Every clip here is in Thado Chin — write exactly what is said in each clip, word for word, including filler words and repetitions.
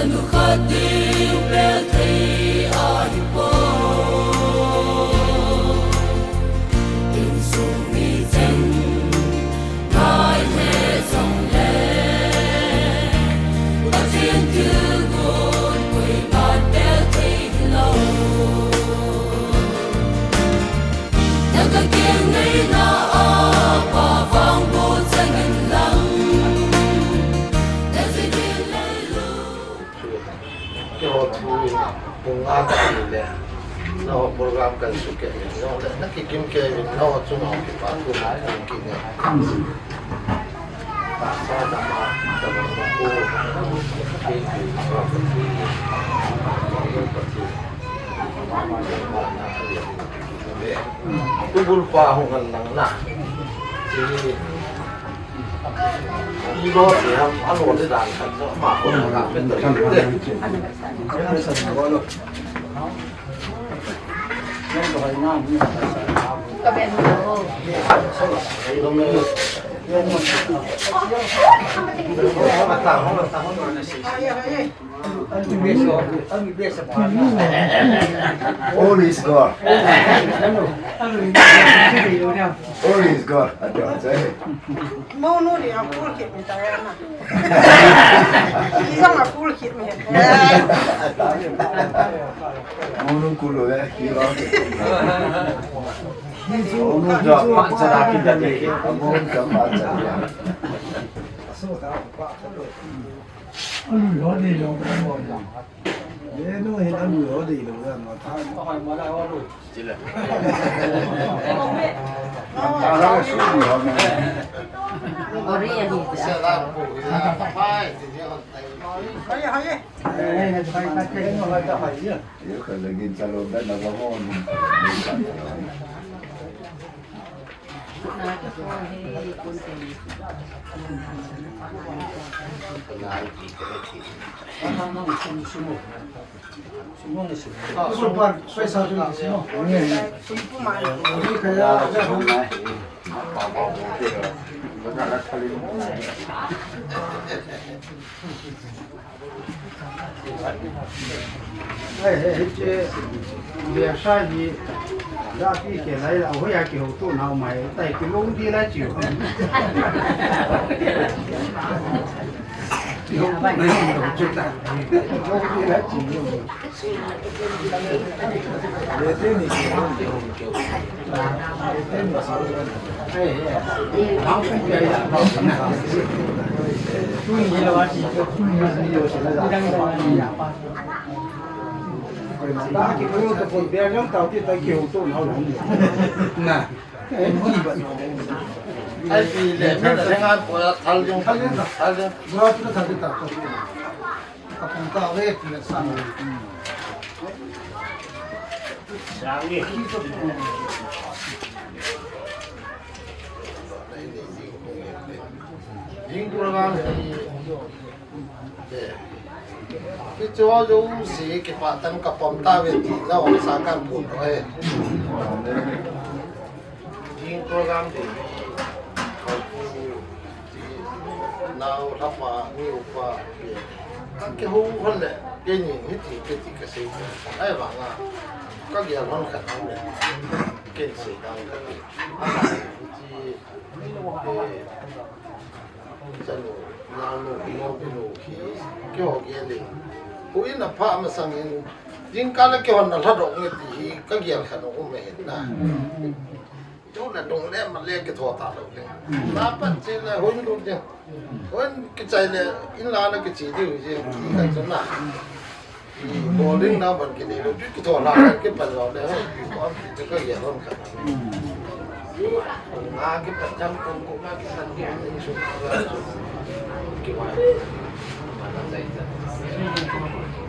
Nukhat ding bel thei ahi poi. Insung mi cheng ngai le jong le, Pathen thilgon koima bel thei hilou. Na ka keng nei na a pa vang bu chang in lang. Na zi din lai lu. Keiho thu in pung nga ka ti le, nangho program kan sukeh in, nangho le, na kikim kei in, nangho chunga kipa thu na kong kine. Tahsa dama, tabang na ko, kei ki, ko ki, ko ki. Tu bul pa hung kan lang na. Ti. All is God. All is God. Mo nu ni a kul khit mi ta ya na. Ni jong a kul khit mi. Mo nu kul lo ya, ki lo. Mo nu jo pa cha la ki da de. Mo nu jo pa cha ya. Anu lo de lo. Ye no hin anu lo de lo ya ma tha. Ai, he, he, che, le sa hi, da ki ke lai la, ho ya ki ho to na mai, tai ki long di la chi ho. Ki ho to na mai, che ta. Long di la chi ho. Na. Ai, pi le, pi le, thal jong, thal jong, thal jong. Kapung ta ve, pi le, sang. Sang. Ding program hi, eh, kicho jouse kipah tah in kapom tave ti na ong sa kan pun oi. Ding program ti, nao lhapa, ni upa, eh, kakihou hon le, keini hiti, kiti kasei. Ahivanga, kagel hon khat hon le, ken sei dan khat. Ahiti, eh, Chanu, naonu, naonu, naonu hi, keiho gel in. Huin apha masang in, jingkah le keihon na lhadoh nge ti hi, kagel khat um ahin na. Tuna dong le, ma le kitho talou le. Na pan che le, huin lut le. Huin kichai le, in la na kiche diu je, ti khat chu na. Bol ding na ban kinei lou, tu kitho la, kipan lou le, tu kagel hon khat. Na kipan jam kong ko na kipan ni ni su. Kiwa.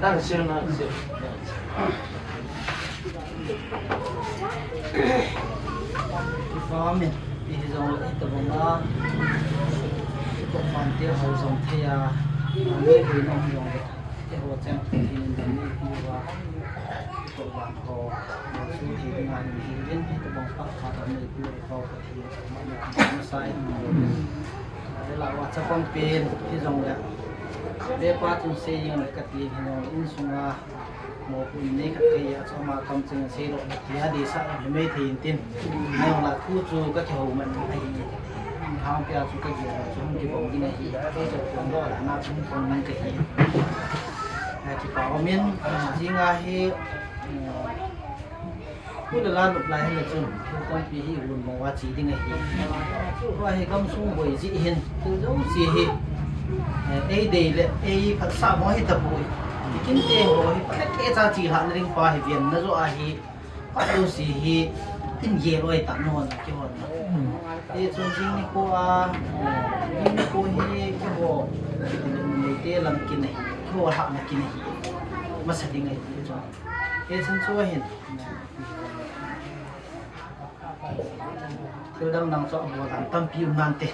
Dang sil na sil. Amen. Ijong le itobang a. Ko pan ti ho jong thei a. Ni ni jong le. Keiho cheng Pathen in damna peh uva, keiho vang ho, Jesu hi ngai hi rin, keiho vang phat phat damna peh uva, keiho Pathen in damna peh uva, sai. Adeh a chapang pen, hijongle, Ve pa chun sei jeng le kati hin jong insunga mopohna nei khat kahi a chu ama kamcheng sei lou le tia deisah jong himai thei intin. Nang la thu chu kakihou man ahi. Hangpia chu kagel chu hung kibang ding ahi. Kei chu kong lou la na chu hung kong ding kahi. Kipa umin, jinga hi, Pu le la nop lai hile chun, thil tampi hi vun mong uva che ding ahi. Tua hi gamsung boi jeh hin, thil jouse hi, eh, ei dei le, ei phatsah mo hi tapoi. Kikinte ho hi, phatsah kecha chelhah na ding pa hi, venna joh ahi, phat jouse hi, in gel oi tan hon, kihon. Hichun jing nikho a, eh, jing nikho hi, keiho, Meitei lam kin ahi, keiho lhahna kin ahi, masa ding ahi, chun. Hichun chu hin. Thil dang dang chu abol dan tampi um nante.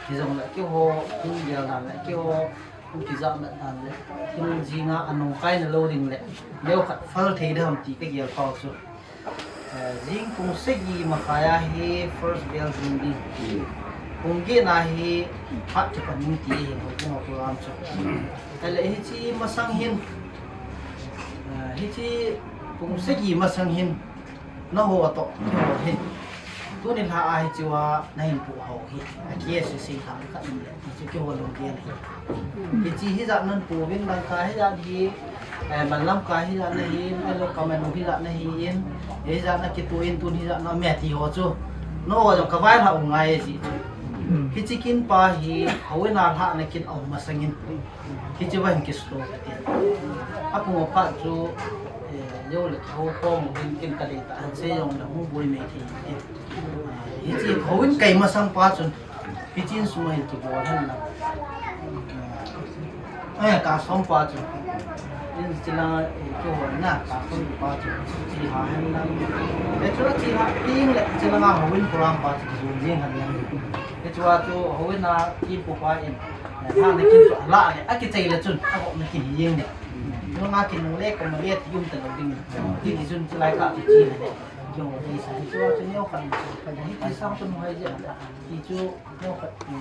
Hijongle keiho, hung gel dan le keiho, hung kijahmat dan le, thil jinga anung kaina lou ding le, neokhat phal thei ding ham ti kagel pau chu. Eh, jing pung sagi makhai a hi first bell jing ding. Pung get na hi phat kipan ding ti hi, hoi pung a program chu. Ahile hiche masang hin, eh, hiche pung sagi masang hin, Nangho toh, keiho hin. Tuni lha a hichea nahin puh ho hi. A K S C lha khat in le, hichu keiho lunggel hi. Hiche hijat nan pu uvin Lamka hijat hi, eh, Manlamka hijat nahin, eh, Lamka Manu hijat nahin, hijat nakituh in tun hijat name ti ho chu. Nangho jong kavailhah u ngai ji chu. Hiche kin pa hi, houin a lhahna kin aum masangin. Hiche va hin kisto kati. Apung aphat chu, eh, jou le kihou khom u hin kin kadei tah, ahin sei jong le hung boi mai thei. Hiche houin kai masang pa chun, hiche insung a hin kibol hen lang. Eh, kasom pa chun. Hiche lang, eh, kihou na, kasom pa chun. Hiche ha hen lang. Eh, chule hiche ha ting le, hiche lang a houin program pa chu kijon jing hen lang. Hichea chu houin a kipu pa in. Lhahna kin chu alah le, akichai le chun, agopna kin hi jeng le. Nunga kin nung le, koma le, ti um talou ding. Ti, ti chun, chulai kah chu che le le. Jong le sa, hichea chu neokhat chu, hiche sang chu nung hai jeh a, ti chu neokhat, eh,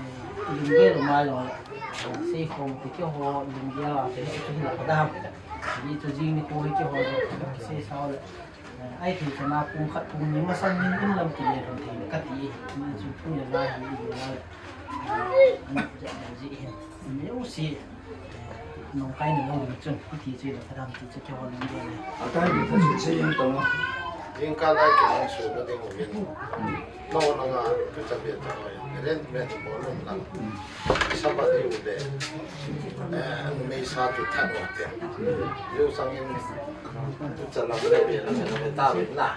lunggel um a jong le. Seikhom ti keiho lunggel a, ti chu hi la ka dam. Ti chu jing nikho hi keiho jong, seisao le. Ahithei chana pung khat pung ni masang hin in lam kile lhon thei le kati, hichu thu le la hi, hi la. Ana jeh jeh hin. Neosi. Nung kaina lou ding chun, hiti chu la kadam ti chu keiho lunggel le. Akai mi ta chu sei jeng tong. Jingkah lai kilang su na ding uvin. Nang langa, kachabe ta hoi. Arrangement bol lom lang. Sabbath hi u le. Eh, numei sa tu tha u te. Jou sangin tu cha lam le be lam le ta be na.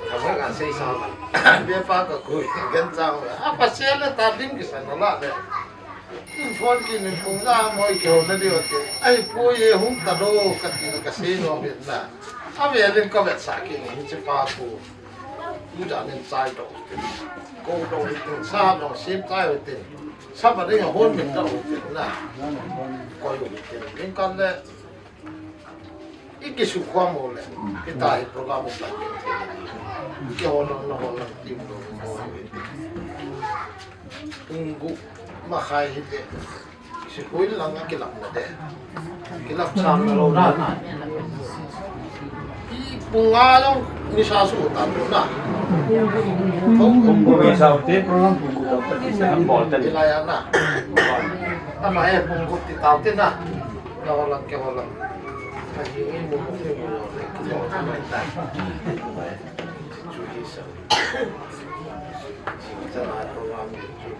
Tha ba ka sei sa ma. Be pa ka kui, gen chang. A pa se le ta lim kisa na la le. Phone kin in kong na moi keo na di u te. Ai pu ye hung ta lo kati na kasei nom be na. Ave len kavetsah kit in hiche pa pu. Tujan in chai doh u tin. Kou doh u tin, sa doh sim chai u tin. Sabbath ding a hon min doh u tin na. Koi u tin. Jingkah le. I kisukhom u le. Hitia hi program u sa. Kihol u, nahol u, ti u, nahol u tin. Pung gup makhai hi te. Sikul lang a kilap na de. Kilap sang na lou na. I pung nga jong nisa su ta lou na. Pung gup nisa u te. Pung gup nisa bol te. Ilai a na. Ama e pung gup ti tau te na. Kihol u, kihol u. Ahi ngi mu mu mu mu. Chu hi sa. Chu hi sa na program chu.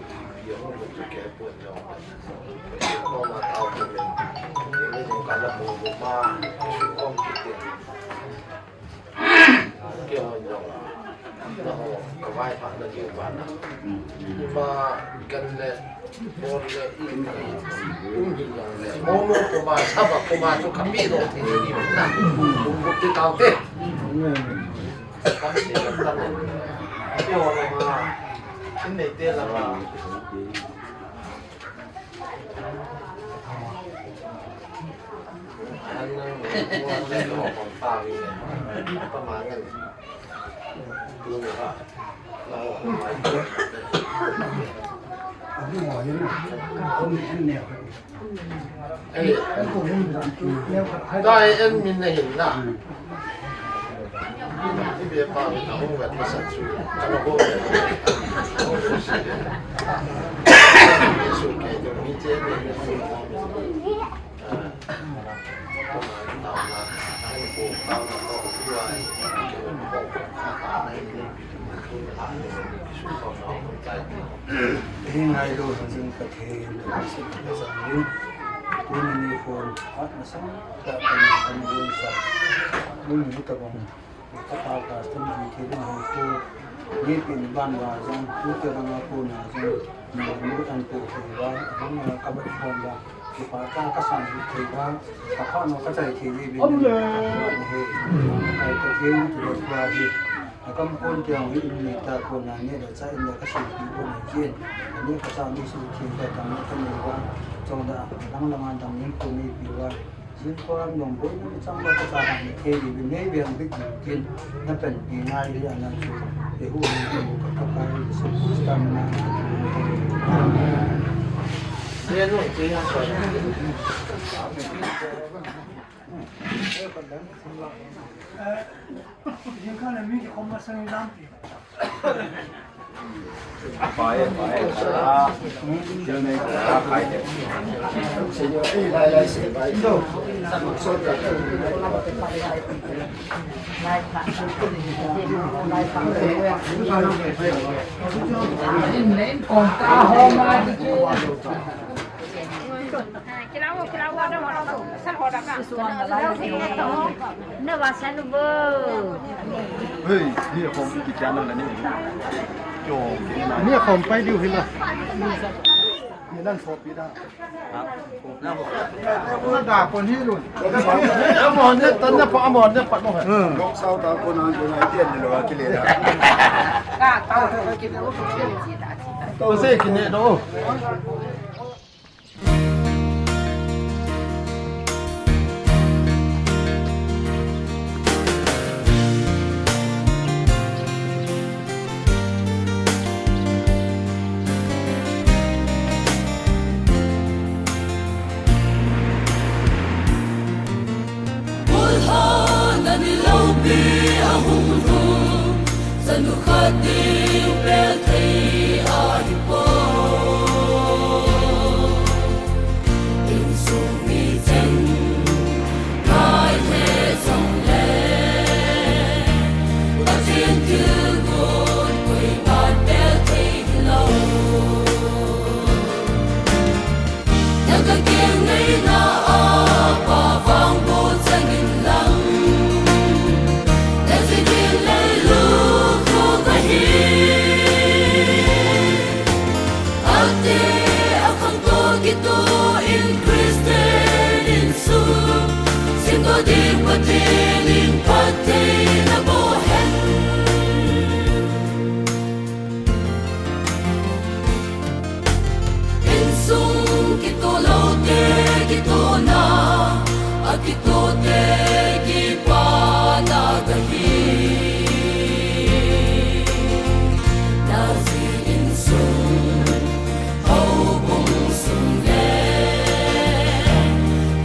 Ei, tua hi en min na hin la. Ibe pa min a hung vet masa chu. Ana hung vet. Hung vet si de. Su ke jo mi che de. Hi ngailu jing Pathen, tuni nikho, phat masang tah a kan, kan lungsa, lunglut tabang, ka pa ka sum ji thei ding hung ko, ni pin ban ba jong, tu te rang a ko na jong, na ni an ko thei ba, hung na ka ba thon ba, ki pa ka ka san ji thei ba, ka pa no ka chai thei ji bi ni, he, kai Pathen tu ba ji. Akam kon tiang hi in ni ta kon na ne da cha in da ka sei pi kon na jin. Ani ka cha ni su thin ta tang na ka nei wa. Chong da lang lang an dang ni kon ni pi wa. Jin ko ram dong boi ni chang da ka cha ni ke ni bi nei bi ang bi kin. Na pen pi ngai ri ana chu. Te hu ni ko ka ka ka ri su ku sta na. Ye no ke ya so. Hei, ni khom ki kya na ni. Kyo, ni khom pai diu hi la. Ni nan so pi da. Na da ko ni lun. Amo ne tan na pa amo ne pa mo. Lok sao ta ko na ko na tian ni lo ki le da. Ka ta ko ki le. To se ki ne do. Bulhon ani lopi ahung hu, sanu khatin pel thei ahi po. Insung mi chen kai he song le, Pathen thilgon koima pel thei lo. Na ka keng ngaina a pa vang bo chang in lang. Na zi din lai lu ko ka hi. Ate a khang to ki to in Christian in su. Sin to ding Pathen in Pathen a bo hen. Insung kitoh loute kitona, akitohte kipana kahi. Nazi insung, houbung sung le,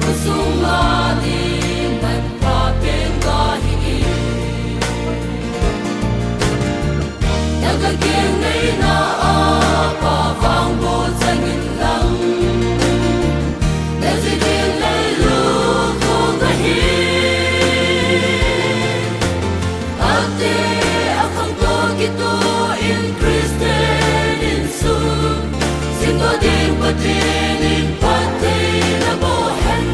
khosung a ding man pha pen kahi. Na ka keng ngaina a pa vang bo chang in lang. Na zi din lai lu ko ka hi. Ate a khang to ki to in Christian in su. Sin to ding Pathen in Pathen a bo hen.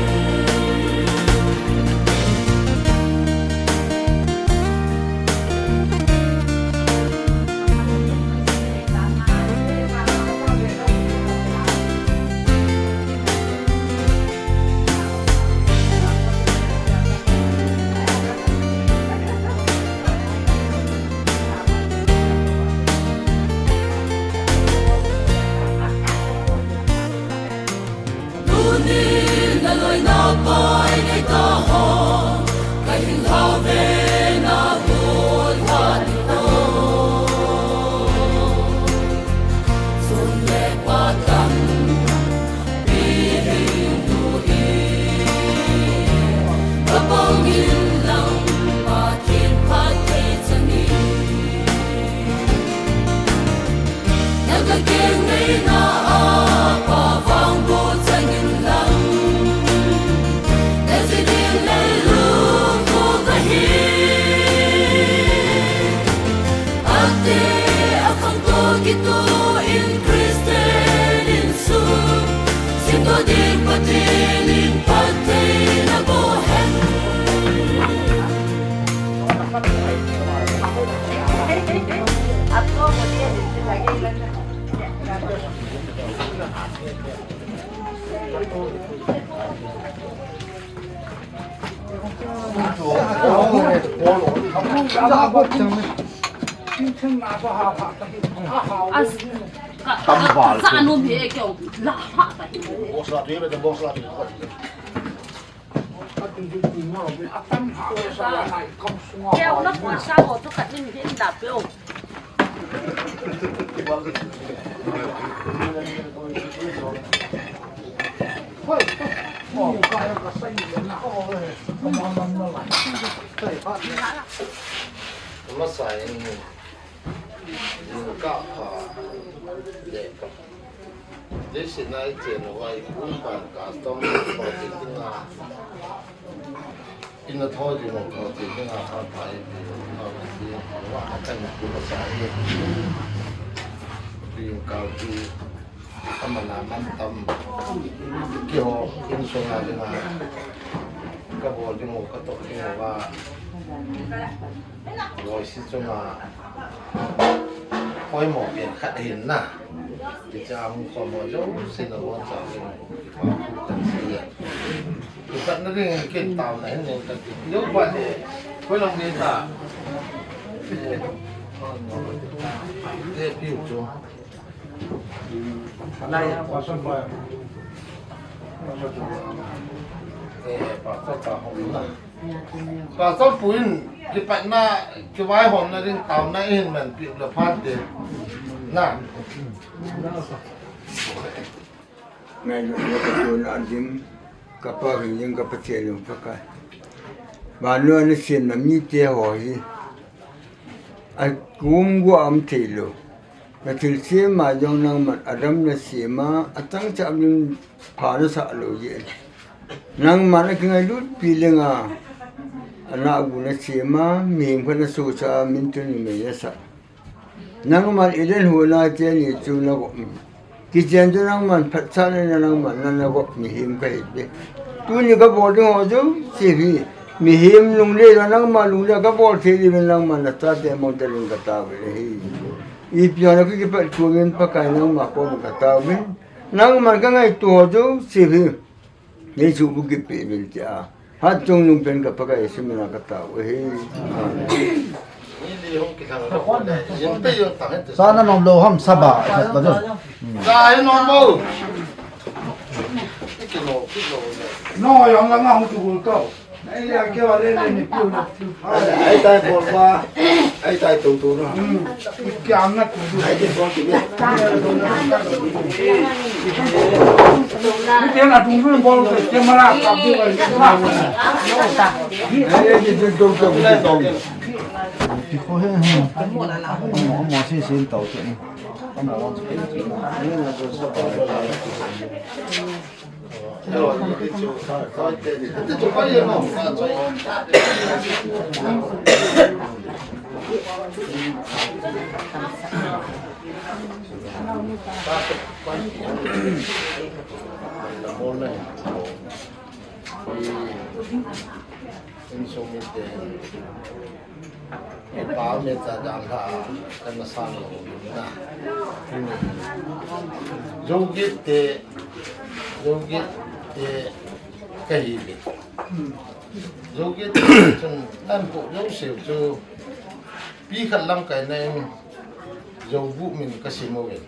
A khangtou kitoh in Christian insung, singdoh ding Pathen in phatthei naboh hen. As, ka, ka, ka, sa anom hi e kyo, la ha ta hi. Kyo na pon sa ho chu ka in hin da pyo. Masa in, in ka pha le ka. This is night and why kun pan custom for the dinner. Ina tho ji mo tho ji ni nga kha pai ji, tho ji ni wa ka kan ji ma sa ji. Pi ka ji, ka ma na man tam. Ki ho, in so nga ji nga. Ka bol ji mo, ka to ji mo wa. Loi si chunga poimo pen khat ahin na. Kicha hung khomo jouse na lon cha pen kipa khu kan sei a. Kipat na ding kin taona hin nen kan ti. Yo pa de. Koi long de ta. Eh, eh, piu chu. Lai, pa son pa. Eh, pa son pa hung na. Pastor pu in kipatna, kivaihomna ding taona ihin manpi u le phat te. Na. Ngailut le ka tuna dim, ka Pa hing jing ka Pathen jong Pakai. Vannoi a na semna mite ho hi. A kum gua um thei lou. Na thilsem a jong nangman adam na sem a, atang cha min pha na sah lou jeh. Nangman a kingailutpi lenga, ana gu na sem a, mihem khat na sohcha a, min tuni mei na sah. Nangman Eden huona teni chu na gop mi. Kichen chu nangman phatchah na nangman na, na gop mihem ka hi ve. Tuni ka bol ding ho jouse hi. Mihem lunglel a nangma lunglel a ka bol thei diuvin nangman na chate mong talin ka taove hi. Ipi jong na kipat uvin Pakai nangma koma ka taovin. Nangman ka ngaito ho jouse hi. Jesu bu kipe uvin tia. Hatchungnung pen ka Pakai Jesu mina ka taove hi. Amen. Sa na nom lou ham saba. Sa hi nom lou. No, jong la nga hung tu ko. Ai tai bol ba. Ai tai tung tu na. Ai tai bol ki. Ni tiang a tung tu bol ke ma la ka bu ai. Ai ai tung tu tu tu. Ti ko he he. Mo si sin tau tu. Insung mite, pa me ta dan la, kan na sang lo na. Zogit te, Zogit te ka hi le. Zogit te chun an ko Joseph chu pi khat lamkai na in Zobu min ka sim uvin.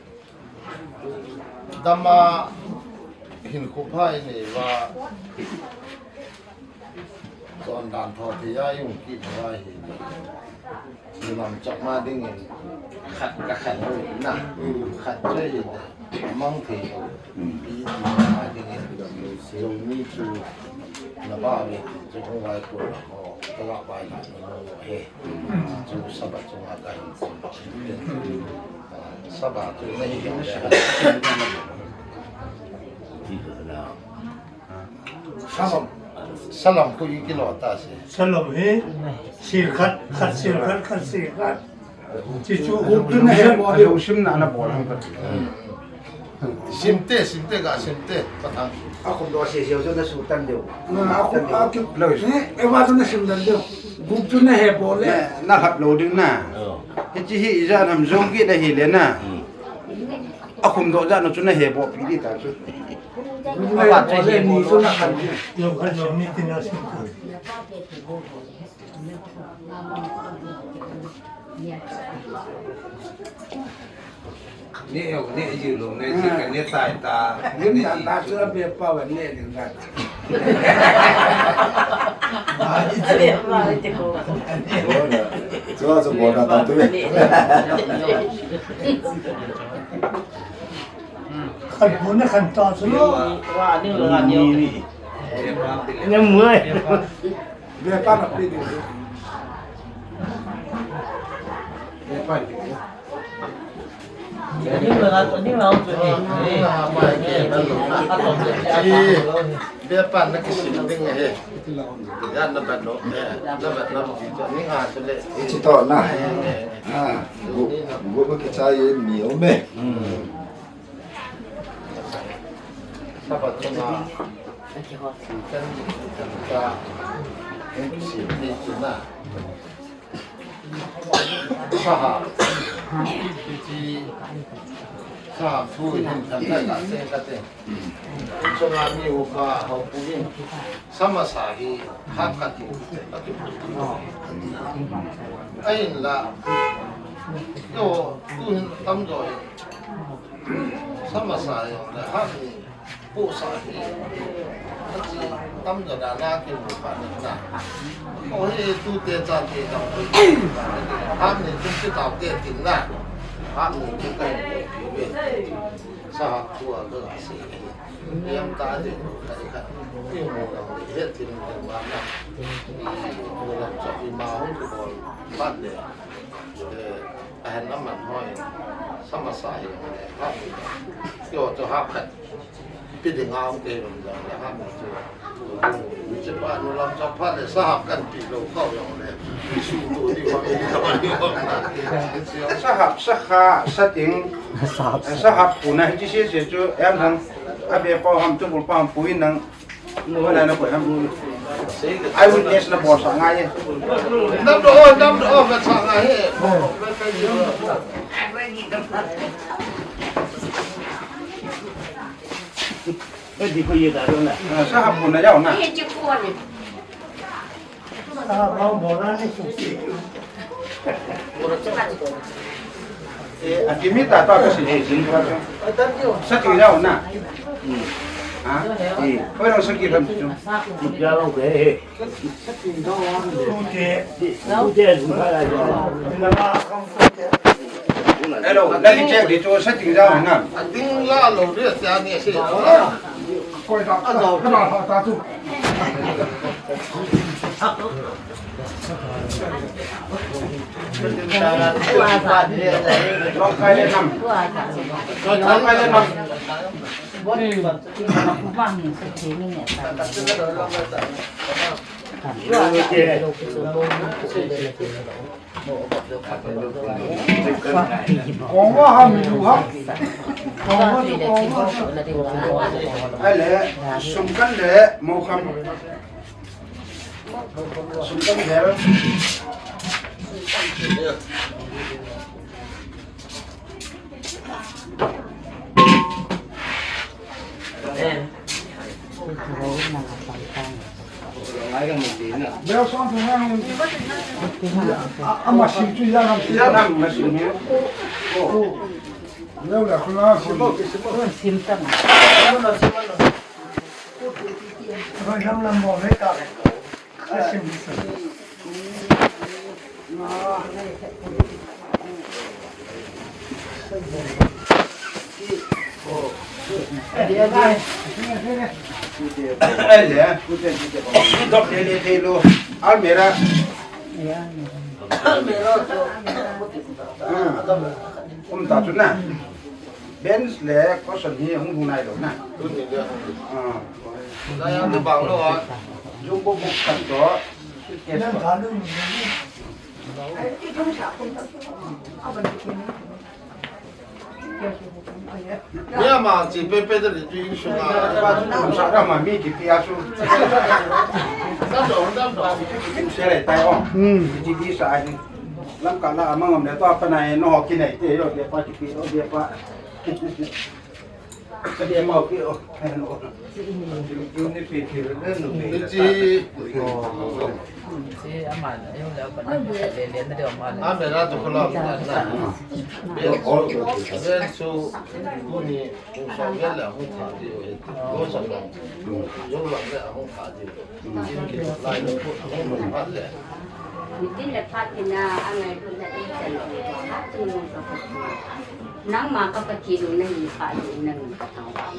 Dama hinkho pha i nei uva, chondan tho thei a i um kit uva hi. Milam chapma dingin khat ka khat lou na, khat chu hi mang thei lou. Pi ti ma dingin Zomi chu na ba ve ti chu hung vai ko ho, ka la vai na no he. Chu Sabbath chunga ka hin sim. Sabbath chu na hi Salam. Salam ko i kilo ta se. Salam hi. Sir khat, khat sir khat, khat sir khat. Chi chu group chu na he mo deu. Ajo simna na bol ham kati. Simte, simte ga simte, Pathen. Akhum doh sese chu na sutan deu. Na akhum a ki. Lo. Eh, eva chu na simtan deu. Group chu na he bol le. Na, na hap lou ding na. Oh. Hichi hi ijat ham jong kit ahile na. Hmm. Akhum doh jat na chu na he bol pi di ta chu. Group na he bol le ni chu na khan. Yo khan yo ni tin na sim. Ne, ne, ji lo, ne, ji ka, ne, tai, ta, ne, ne, ta, ji ta, chu, chu, a, be, pa, wa, ne, ne, ta. Be, pa, wa, te, ko. Chu, chu, bo, ta, ta, tu. Khan, bo, ne, khan, ta, chu, lo. Wa, ne, wa, ne. Ne, mu, ai. Be, pa, na, pe, de. Be, pa, de. Bepan na kisim ding ahi. Yan na bat lo, eh, na bat lo, ni nga tu le. Ichi to na. Eh, eh. Ah, bu, bu, bu kichai mi o me. Hmm. Sabat na. Kan, kan ta. Kisim ni tu na. Sahap. Iti sahap thu hin kan kan ka se ka te. Chunga mi u ka hau pu hin. Sa masa hi hap ka ti. Ahin la. Yo, tu hin tam jo hi. Sa masa yo le hap ni. Pu sa hi, achi tam jo da na ki mu pa ni na. O hi tu te cha te tam. Ham ni tu chi tao te tin na. Ham ni tu kai mu pi ve. Sa ha tu a ga si. Yam ta de mu kai ka. Ki mu na he tin de wa na. Ni mu na cha ki ma hu ki bol. Pa de. Eh, ahan aman hoi. Sa masa hi. Ham ni. Yo to ha khat. Pi ding a um kei lom jong le ha mi chu. Mi che pa nu lam chap pha le sahap kan pi lo khau jong le. Mi su tu ni wa mi lo ni wa. Sahap, sakha, sating. Sahap. Sahap pu na hi chi se se chu em thang. A be pau ham chu bul pau pu in nang. Nu na na ko ham. Eyewitness na bol sa ngai. Nam do, nam do, ka sa ngai. Eh, di ko ye da ro na. Ah, sahap ko na jao na. Ye ji ko ni. Sahap ko na ni su. Eh, a kimi ta ta ka si si jing ka. Sa ti jao na. Hmm. Ha? Eh, ko ro sa ki ram chu. Ki jao ke he. Hello, let me check the two setting down now. Ading la lo ri tia ni si. Koi da, ka da ha ta tu. Long kai le nam. Long kai le nam. Kong wa ha mi lu ha. Kong wa tu kong wa. Ai le, sum kan le, mo kham. Sum kan le. Almirah. Almirah. Ah. Um ta chu na. Bench le cushion hi hung hung nai lou na. Tun ni le hung. Ah. Na yang tu bang lou ah. Jumbo book khat to. Suitcase to. Myanmar chi pepe de tu insung a. Ba chu kum sa da ma mi ki pi a su. Dam do, dam do. Sim se le tai o. Hmm. Chi di sa ni. Lam ka la ma ngam le to pa na e no ki nei te lo de pa ki pi lo de pa. Ka de ma ki o. Ni chi. Amera to kula. Then so, kuni, so, yala, hung kha di, oh, so, yala, hung kha di. Mitin le phat tina angai puna e chan. Nangma ka Pathen u nahi, phat u nahi ka thangvah.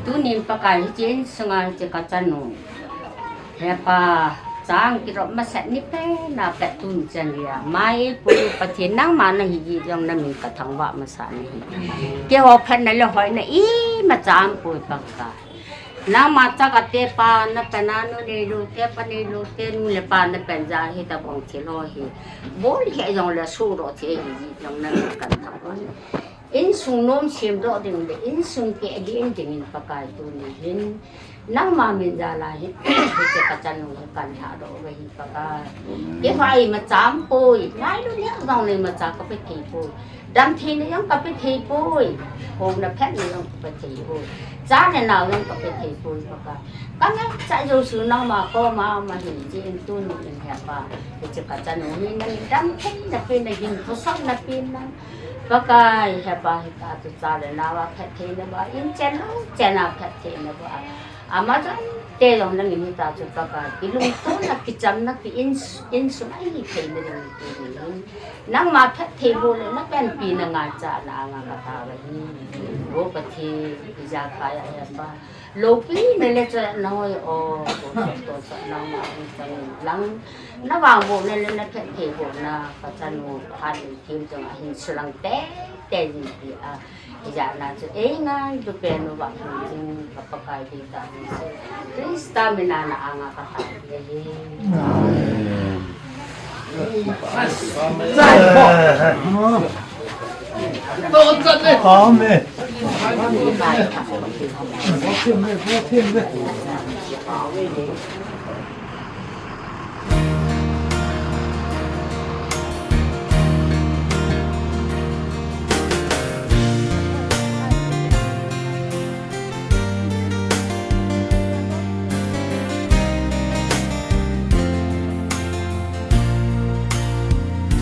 Tunin Pakai hiche insunga hiche ka chanu. Hepa, chang kirop masat ni pen a pet tun chan ria. Mai pu Pathen nangma nahi jong namin ka thangvah masa nahi. Keiho phatna le hoina imacha aumpoi Pakai. Nangma chaka te pa na pen a nu neilou te pa neilou te nu le pa na pen ja hi tabang thil ho hi. Bol hi jong le suro the hi jong na kan thang. Insung nom sem doh ding le insung keh ding ding in Pakai tuni hin. Nangma min jal a hin. Hiche ka chanu hi kan tha doh uve hi Pakai. Keiho imacha aumpoi. Ngailu le jong le imacha ka pe thei poi. Damtheina jong ka pe thei poi. Houna phatna jong ka pe thei poi. Cha le nao jong ka pe thei poi Pakai. Ka ngaicha jouse nangma koma ahi jeh in tuni in Hepa. Hiche ka chanu hi nangin damtheina pen, nahin thusotna pen na. Pakai Hepa hita chu cha le nao a phattheina ba in chen lou chen a phattheina ba. Ama jong te jong nangin hita chu Pakai. Kilungtona, kichamna, ki ins-, insung a hitheina ding tuni hin. Nangma phatthei bol le na panpina ngaichat na anga ka tao ahi. O Pathen, ijakai a Hepa. Loupina le chonset na hoi o, tohsa, tohsa nangma hung chang in lang. Na vangbohna le na phatthei bolna ka chanu phat le thim chang a hin sulang tete jing ti a. Ijat na chu ei ngailu pen uva hung jing ka Pakai Jesu Christa min a na anga ka tao ahi. Amen. Amen.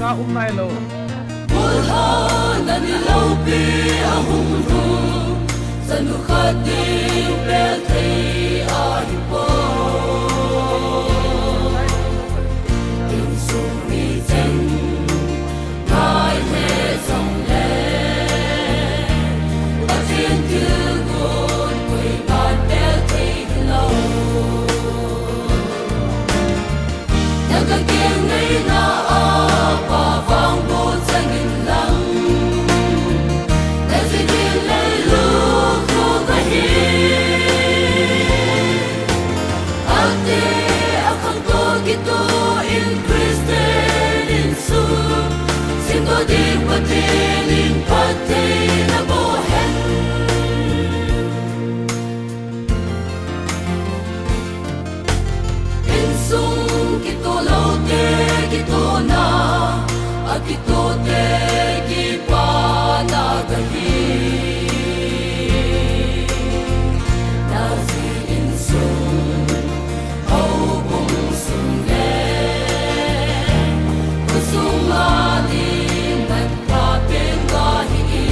Cha um nailou. Bulhona ni loupi ahung lhung, chanu khat ding pel thei ahi poi. Insung mi cheng ngai le jong le, Pathen thilgon koima pel thei lou. Na ka keng ngaina a pa vang bou chang in lang, na ji ding lei lou ko ka hi. Ate a khang to kito in Christian insung, sing to ding Pathen in phattheina boh hen. Insung kitoh lou te kitohna, akitoh te kipana kahi. Na ji insung, houbung sung le, khosung a ding man Papen kahi.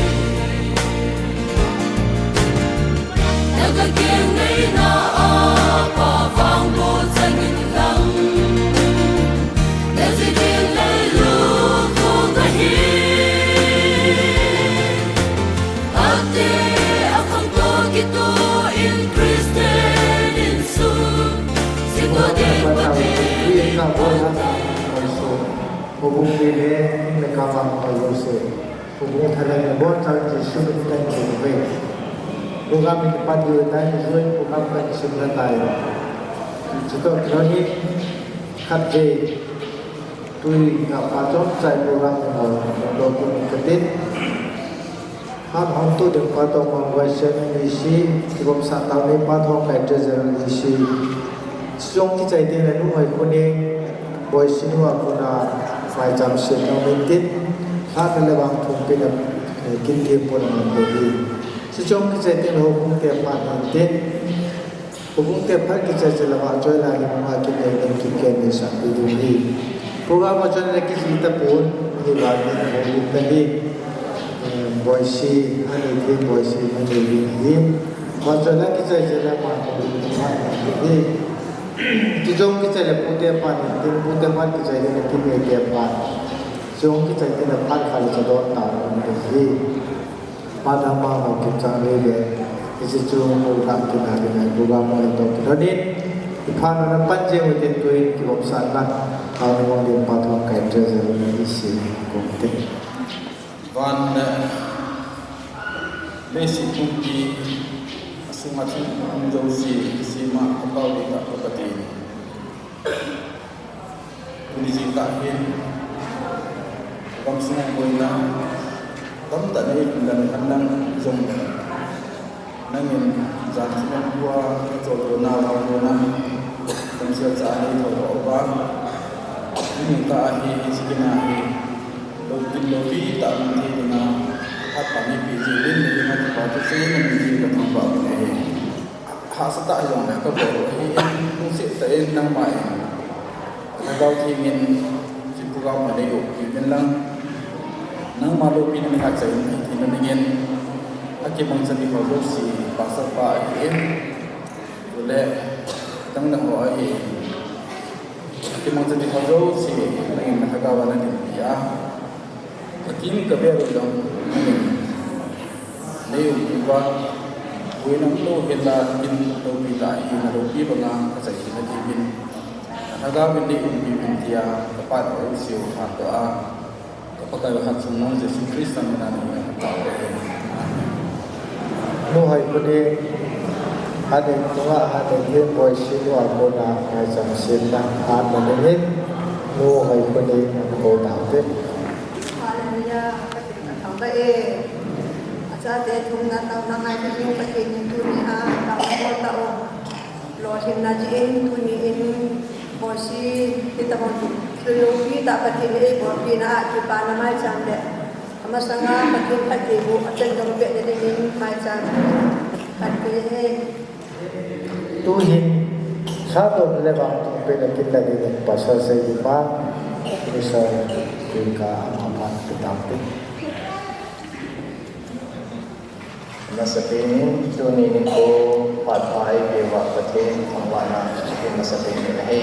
Na ka keng ngaina a pa vang bou chang in lang, na ji ding lei lou ko ka hi. Ate a khang to kito in Christian insung, sing to ding Pathen in phattheina boh hen. Houbung pi le, le ka vang ko lo se. Houbung thalheng le bol chal Jesu min in kan thum uve. Program in kipat diu tai, join program kan sim na tai. Chutoh kilhon in khat vei Tui nga pa chom chai program ni ho, lo tu ni katin. Han hom tu ding pa to mang wai se ni si, ki bom sa tau ni pa to kai treasure ni si. Song ki chai ding la nu hai kuni, boy si nu a kuna, fai cham si nong ni tin. Ha ka le bang thum pin a, eh, kin tin pun a mang ko hi. Song ki chai ding la ho kung te pa ni tin. Houbung te phat kichai chai le vahchoi lai hi, ama kit ding ding kit ken ding sang ding ding hi. Program a chun le kijui tapon, hi vang ding houlim ta hi. Eh, boy si, ani ding, boy si, ani ding hi. Vahchoi lai kichai chai le ama houlim ta phat ding hi. Kijong kichai le pute phat ding, pute phat kichai ding le kine te phat. Jong kichai ding le phat kha le cha don ta ding hi. Padama ho kipchang le le, hiche chu program kina kina program ho to kina ni. Iphan na pan je ho tin tuin kibom san na, kau ni mong din pa thong kai tre je ni si ko te. Van, eh, le si kum pi, asung a thing kum jo si, si ma, kapau di ka, ka ti. Tuni jingkah hin, gamsung a boina tamtah nei kin dan khan nang jong le. Nangin jan thum a tua, na chol tua na, tua na, gamsung a cha nei thou a uva. Jingkah hi, jingkah hi, lo kin lo pi ta nang thei ding a, hat pa ni pi ji lin ni ma pa tu sei na ni ji ka thang ba ni. Hahsa tah jong ka bol u ahi in, lungset tah in nangma in. Lhagao Theng in, hiche program a nei umpi uvin lang. Nangma loupina mi hahsa in, ahi theina dingin. Akimangcha ding ho jouse, pastor pa ahi in. Chule, dang dang ho ahi in. Akimangcha ding ho jouse, nangin na lhagao a na dinpi a. Ka kin ka bel u jong, nei umpi uva, boina umlou hel a, kin loupi ta hi, na loupi banga ka chai kit na diuvin, na lhagao vin nei umpi uvin tia, ka Pa u Jesu hatah a, ka Pakai u Hatchungnung Jesu Christa min a nei umpi tau ahi. Amen. Nu Hoikhoneng, Hatneitunga, Hatneithem boisi nu a kona, maicham semna, hatna dingin, Nu Hoikhoneng, ana kou taute. Hallelujah, Pathen kathangvah e. Achate thum na taona ngai ding Pathen in tuni a, taona bol tao. Lolhinna jeh in tuni in, boisi, hitabang, loupi tah Pathen in eibolpina a, kipana maicham le. Amasanga Pathen phattheiboh, achan jong pehna dingin maicham. Khat pe he. Tuhin, sadoh le vangtungpena kin la dingin Pastor Seidimang, Minister Twinkle ama phat pe taute. Amasapen in, tuni nikho phat pha eipeuva Pathen thangvahna, amasapen in ahi.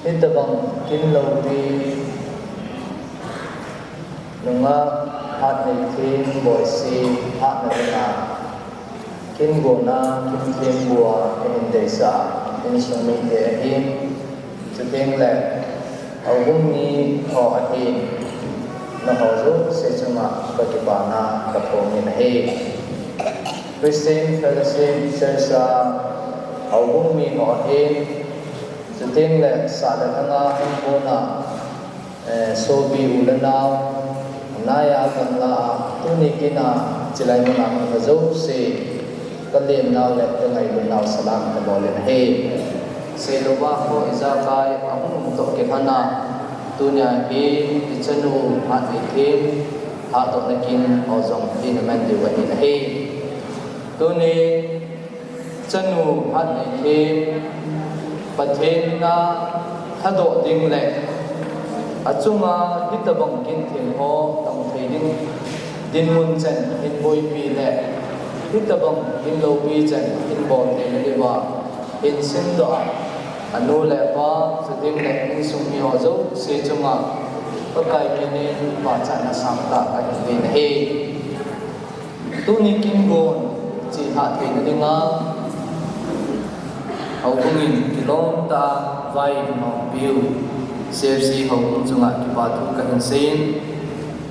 Hitabang kin loupi nungah Hatneithem boisi hatna dinga kin gonna, kin thembua, eihin deisah, insung mite ahin, chuteng le houbung mi ho ahin, nangho jouse chunga kakipana kaphongin ahi. Christian Fellowship Church a houbung mi ho ahin, chuteng le sah le lhanga hung kona, eh, sopi u le nao, naiya gamla a, tuni kin a, chilai mun a hung ho jouse, kalem nau le kangailut nau salam kabol in ahi. Seilouva kho ijakai ahung um toh kilhon a, tunia hi ichanu Hatneithem hatdohna kin ho jong ina man diu ahi. Tuni chanu Hatneithem Pathen a lhadoh ding le achunga hitabang kin theng ho tong thei ding dinmun chan hin boipi le hitabang kin loupi chan hin bol theina diuva hin simdoh a, anu le apa, chuteng le insung mi ho jouse chunga Pakai min in pachatna sangtah kahin nei ahi. Tuni kin gon chihna theina dinga, houbung in kilom tah a vai hin hongpiu, C F C houbung chunga kipa thu kahin seiyin,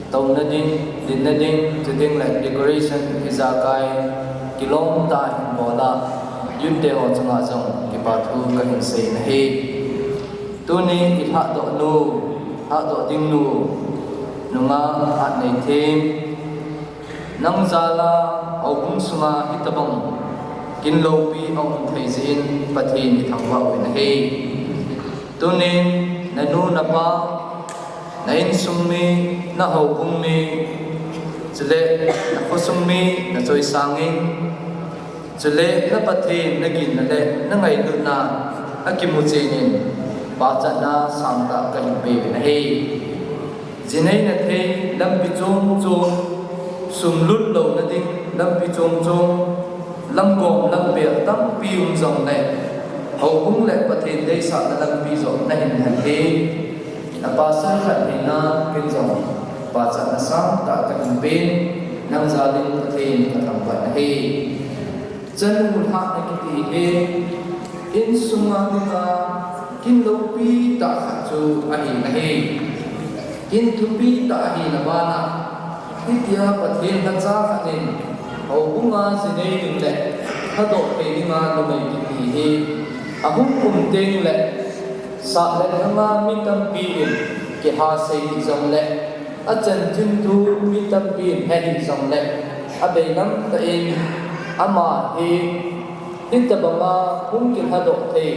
touna ding, dinna ding, chuteng le decoration ijakai kilom tah a hin bol a, youth te ho chunga jong kipa thu kahin seiyin ahi. Tuni i lhahdoh nu, lhahdoh ding nu, nungah Hatneithem, nang jal a houbung sunga hitabang kin loupi a um thei jeh in Pathen i thangvah uvin ahi. Tunin na nu na pa, na insung mi, na houbung mi, chule na khosung mi na choisang in, chule na Pathen na ginna le na ngailutna a kimu chen in, pachatna sangtah ka hin pe uvin ahi. Jinei na thei lampi chom chom, sum lut louna ding lampi chom chom, lamgom lampi tampi um jongle, houbung le Pathen deisahna lampi joh na hin hen hi. Na pastor khat hina kin jong pachatna sangtah ka hin pen, nang jal in Pathen ka thangvah ahi. Chanu lhahna kiti hi insunga dinga kin loupi tah khat chu ahi nahi. Kin thupi tah ahina bana, hitia Pathen lhacha khat in houbunga jinei ding le lhadoh thei dinga numei kiti hi ahung um teng le, sah le lhanga mi tampi in kihasei hih jongle, a chanchin thu mi tampi in he hih jongle, abeilam tah in ama hi hitabanga hung kilhadoh thei,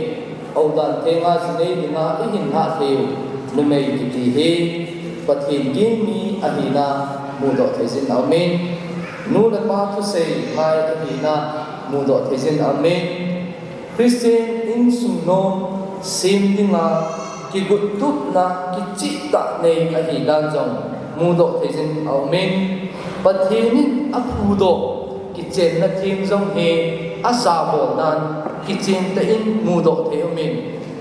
Odan Thenga jinei dinga i hin lhah thei u numei kiti hi Pathen ging mi ahina mudoh thei jin aumin, nu le pa thusei ngai ahina mudoh thei jin aumin, Christian insung nom sem dinga kiguttupna kichihtah nei ahi dan jong mudoh thei jin aumin, Pathen in aphudoh kichenna theng jong hi ajabol dan kichen tah in mudoh thei umin,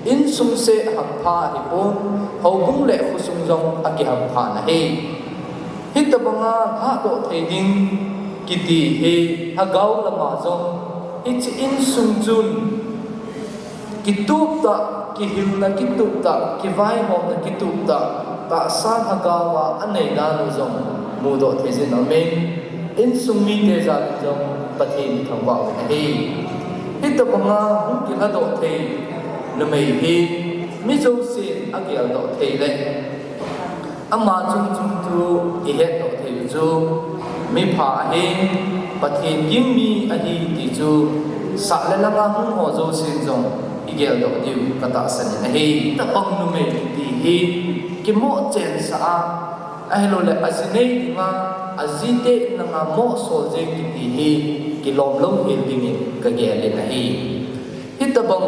insung seh hampha ahipon, houbung le khosung jong akihampha nahi. Hitabanga lhahdoh thei ding kiti hi lhagao lama jong hiche insung chun kitup tah, kihilna kitup tah, kivaihomna kitup tah, tahsa lhagao a anei dan u jong mudoh thei jin aumin, insung mite jal in jong Pathen i thangvah uvin ahi. Hitabanga hung kilhadoh thei numei hi mi jousen ageldoh thei le ama chungchung thu i hetdoh thei u chu mipha ahi, Pathen ging mi ahi ti chu sah le lhanga hung ho jousen jong i geldoh diu ka tahsan in ahi. Tabang numei kiti hi kimoh chensah a, ahilouleh ajinei dinga, ajite in langa mohsol jeng kiti hi kilom louhel dingin ka gel in ahi. Hitabang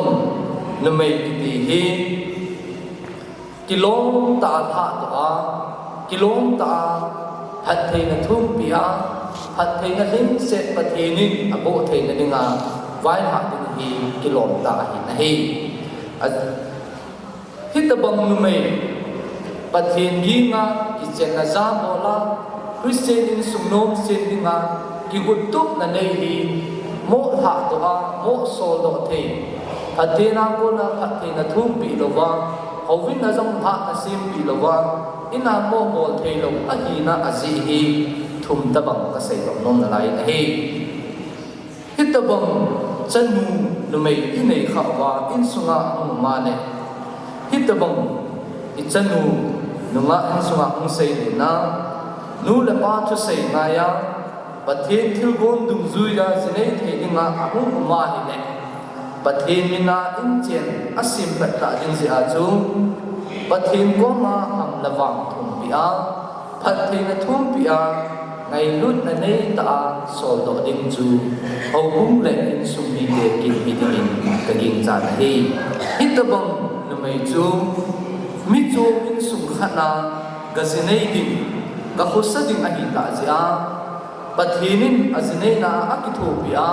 numei kiti hi kilom tah a lhahdoh a, kilom tah a phattheina thumpeh a, phattheina lhingset Pathen in aboh theina dinga vailhah ding hi kilom tah ahi nahi. A, hitabang numei Pathen ginga kichenna jabol a, Christian insung nom sem dinga kiguttupna nei hi moh lhahdoh a, mohsoldoh thei, Pathen a kona phattheina thumpeh louva, houin a jong lhahna sempeh louva, in a mohbol theilou ahina ajeh hi thum tabang ka seidoh nom nalai in ahi. Hitabang chanu numei i neikha uva insunga ahung um a le, hitabang i chanu nungah insunga hung seilena, nu le pa thusei ngai a, Pathen thilgon dungjuia jinei thei dinga ahung um ahile, Pathen mina inchen asempeh tah ding jeh a chu Pathen koma ham le vang thumpeh a, phattheina thumpeh a, ngailutna neitah a soldoh ding chu houbung le insung mite kin hi dingin ka ginchat ahi. Hitabang numei chu michom insung khat a ka jinei ding, ka khosa ding ahitah jeh a, Pathen in ajineina a akithopi a,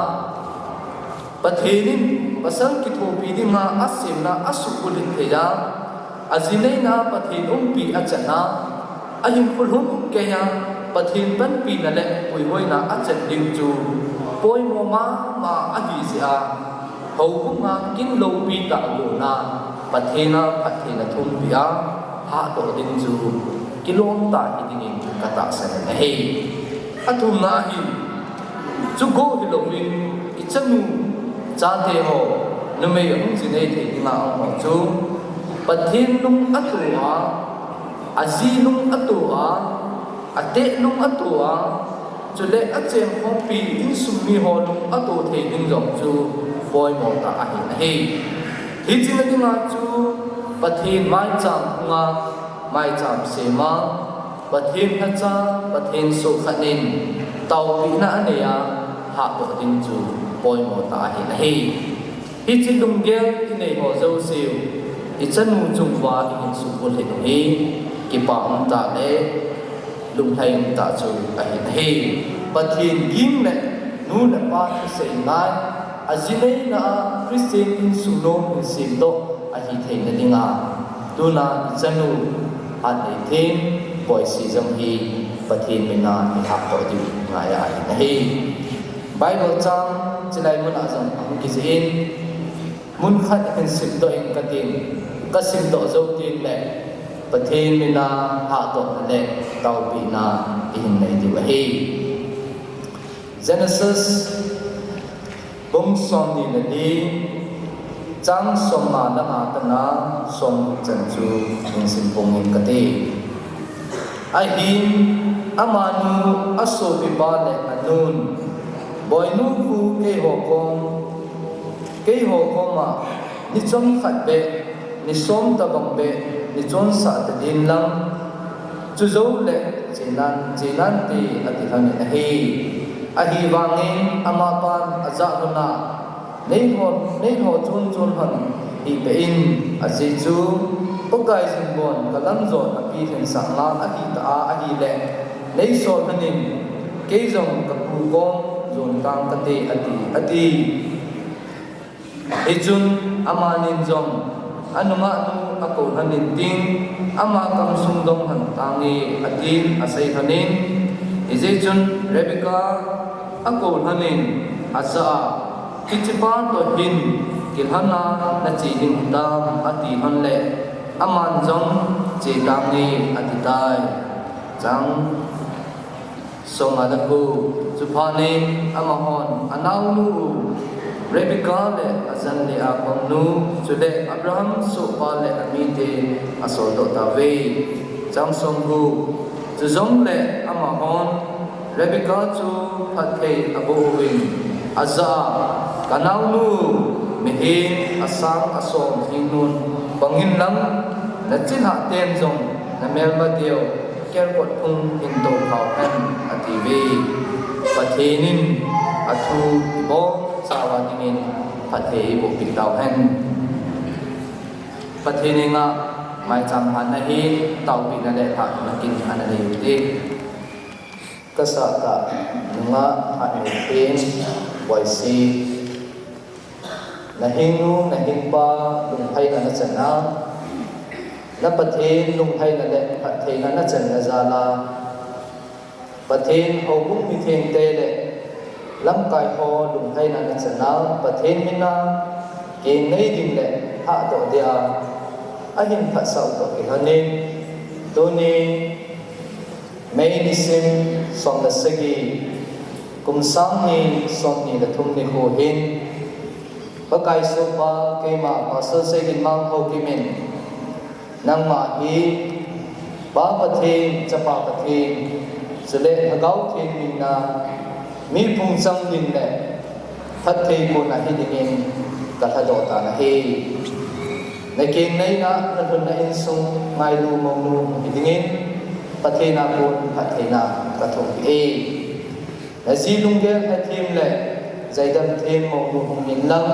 Pathen in pasal kithopi dinga asemna asuhbulhit thei a, ajineina Pathen umpi achan a, ahinkho lhumkeiya Pathen panpina le puihoina achan ding chu poimo mama ahi jeh a, houbunga kin loupi tah gona Pathen a phattheina thumpeh a lhahdoh ding chu kilom tah hi dingin ka tahsan in ahi. Athumna hin, chugo hilouvin i chanu chate ho, numei ahung jinei thei dinga um ho chu Pathen lung ato a, aji lung ato a, ateh lung ato a, chule acheng khompi insung mi ho lung ato thei ding jong chu poimo tah ahi ahi. Hiche na dinga chu Pathen maicham phunga, maicham sema, Pathen lhacha, Pathen soh khat in taopehna anei a, hahdoh ding chu poimo tah ahi ahi. Hiche lunggel inei ho jouse u, ichanu chung uva ihin sukbulhit u hi, kipa umtah le lunglhai umtah chu ahi ahi. Pathen ging le nu le pa thusei ngai, aji neina a Christian insung nom hin semdoh ahi theina dinga, tuna ichanu Hatneithem Boise jong hi Pathen mina ihahdoh diu ngai ahi ahi. Bible chang chulai muna jong ahung kijih in, mun khat hin simdoh in katin, kasimdoh jou tengle Pathen mina hahdohna le taopehna ihin nei diu ahi. Genesis bung somni le li, chang somnga le nga tona somgup chan chu hin simpong in kate. Ahin, amanu asopipa le anun, Boinu khu keiho kom, keiho koma ni chomkhat beh, ni som tobang beh, ni chonsah tadin lang, chujoule chenan, chenante ati lhonin ahi. Ahivangin amapan ajah lhona, neiho, neiho chonchon lhon hihbeh in, ajeh chu Pakai jingbon kalamjon apilhensah nga ahitah a ahile, neisol lhonin, kei jong kapu kom jon tang kate ati, ati. Hichun amanin jong, anungah nu akou lhonin tin, ama kamsung dong lhon tange atin asei lhonin, hijeh chun Rebekah akou lhonin, ajah a, hichepa toh hin kilhona nache ding hitam ati lhonle, aman jong che tange atitai. Chang somnga le ko, chuphat in amahon anaonu u Rebekah le ajanleh a komnu, chule Abraham sohpa le amite asoldoh tauve. Chang somgup, chujongle amahon Rebekah chu phatthei aboh uvin, ajah a, kanaonu, mihem asang asom thengnun pangin lang, nachilhah ten jong namelmateu kelkot phung hin tophau hen atiuve. Pathen in athu ibonchauva dingin phatthei eibohpeh tauhen. Pathen henga maicham hatna hi taopehna le lhahna kin ana nei ute. Kasah tah nungah Hatneithem Boise, nahingnu, nahingpa lunglhaina nachan a, na Pathen lunglhaina le phattheina nachanna jal a, Pathen houbung mithengte le lamkai ho lunglhaina nachan a, Pathen mina kengnei ding le hahdoh dia ahin phatsah u toh kilhonin, tuni May nisim som le sagi, kum sang ni somni le thum nikho hin, Pakai sohpa keima Pastor Seiginmang Haokip in, nangma hi Pa Pathen, Chapa Pathen, chule Lhagao Theng mina mi phung chang ding le phatthei kona hidingin kalhadoh tan ahi. Nakengneina, nalhunna insung ngailu mounu hidingin Pathen a kon phattheina kathum e. Naji lunggel lhathem le jaidam them mounu hung hihen lang,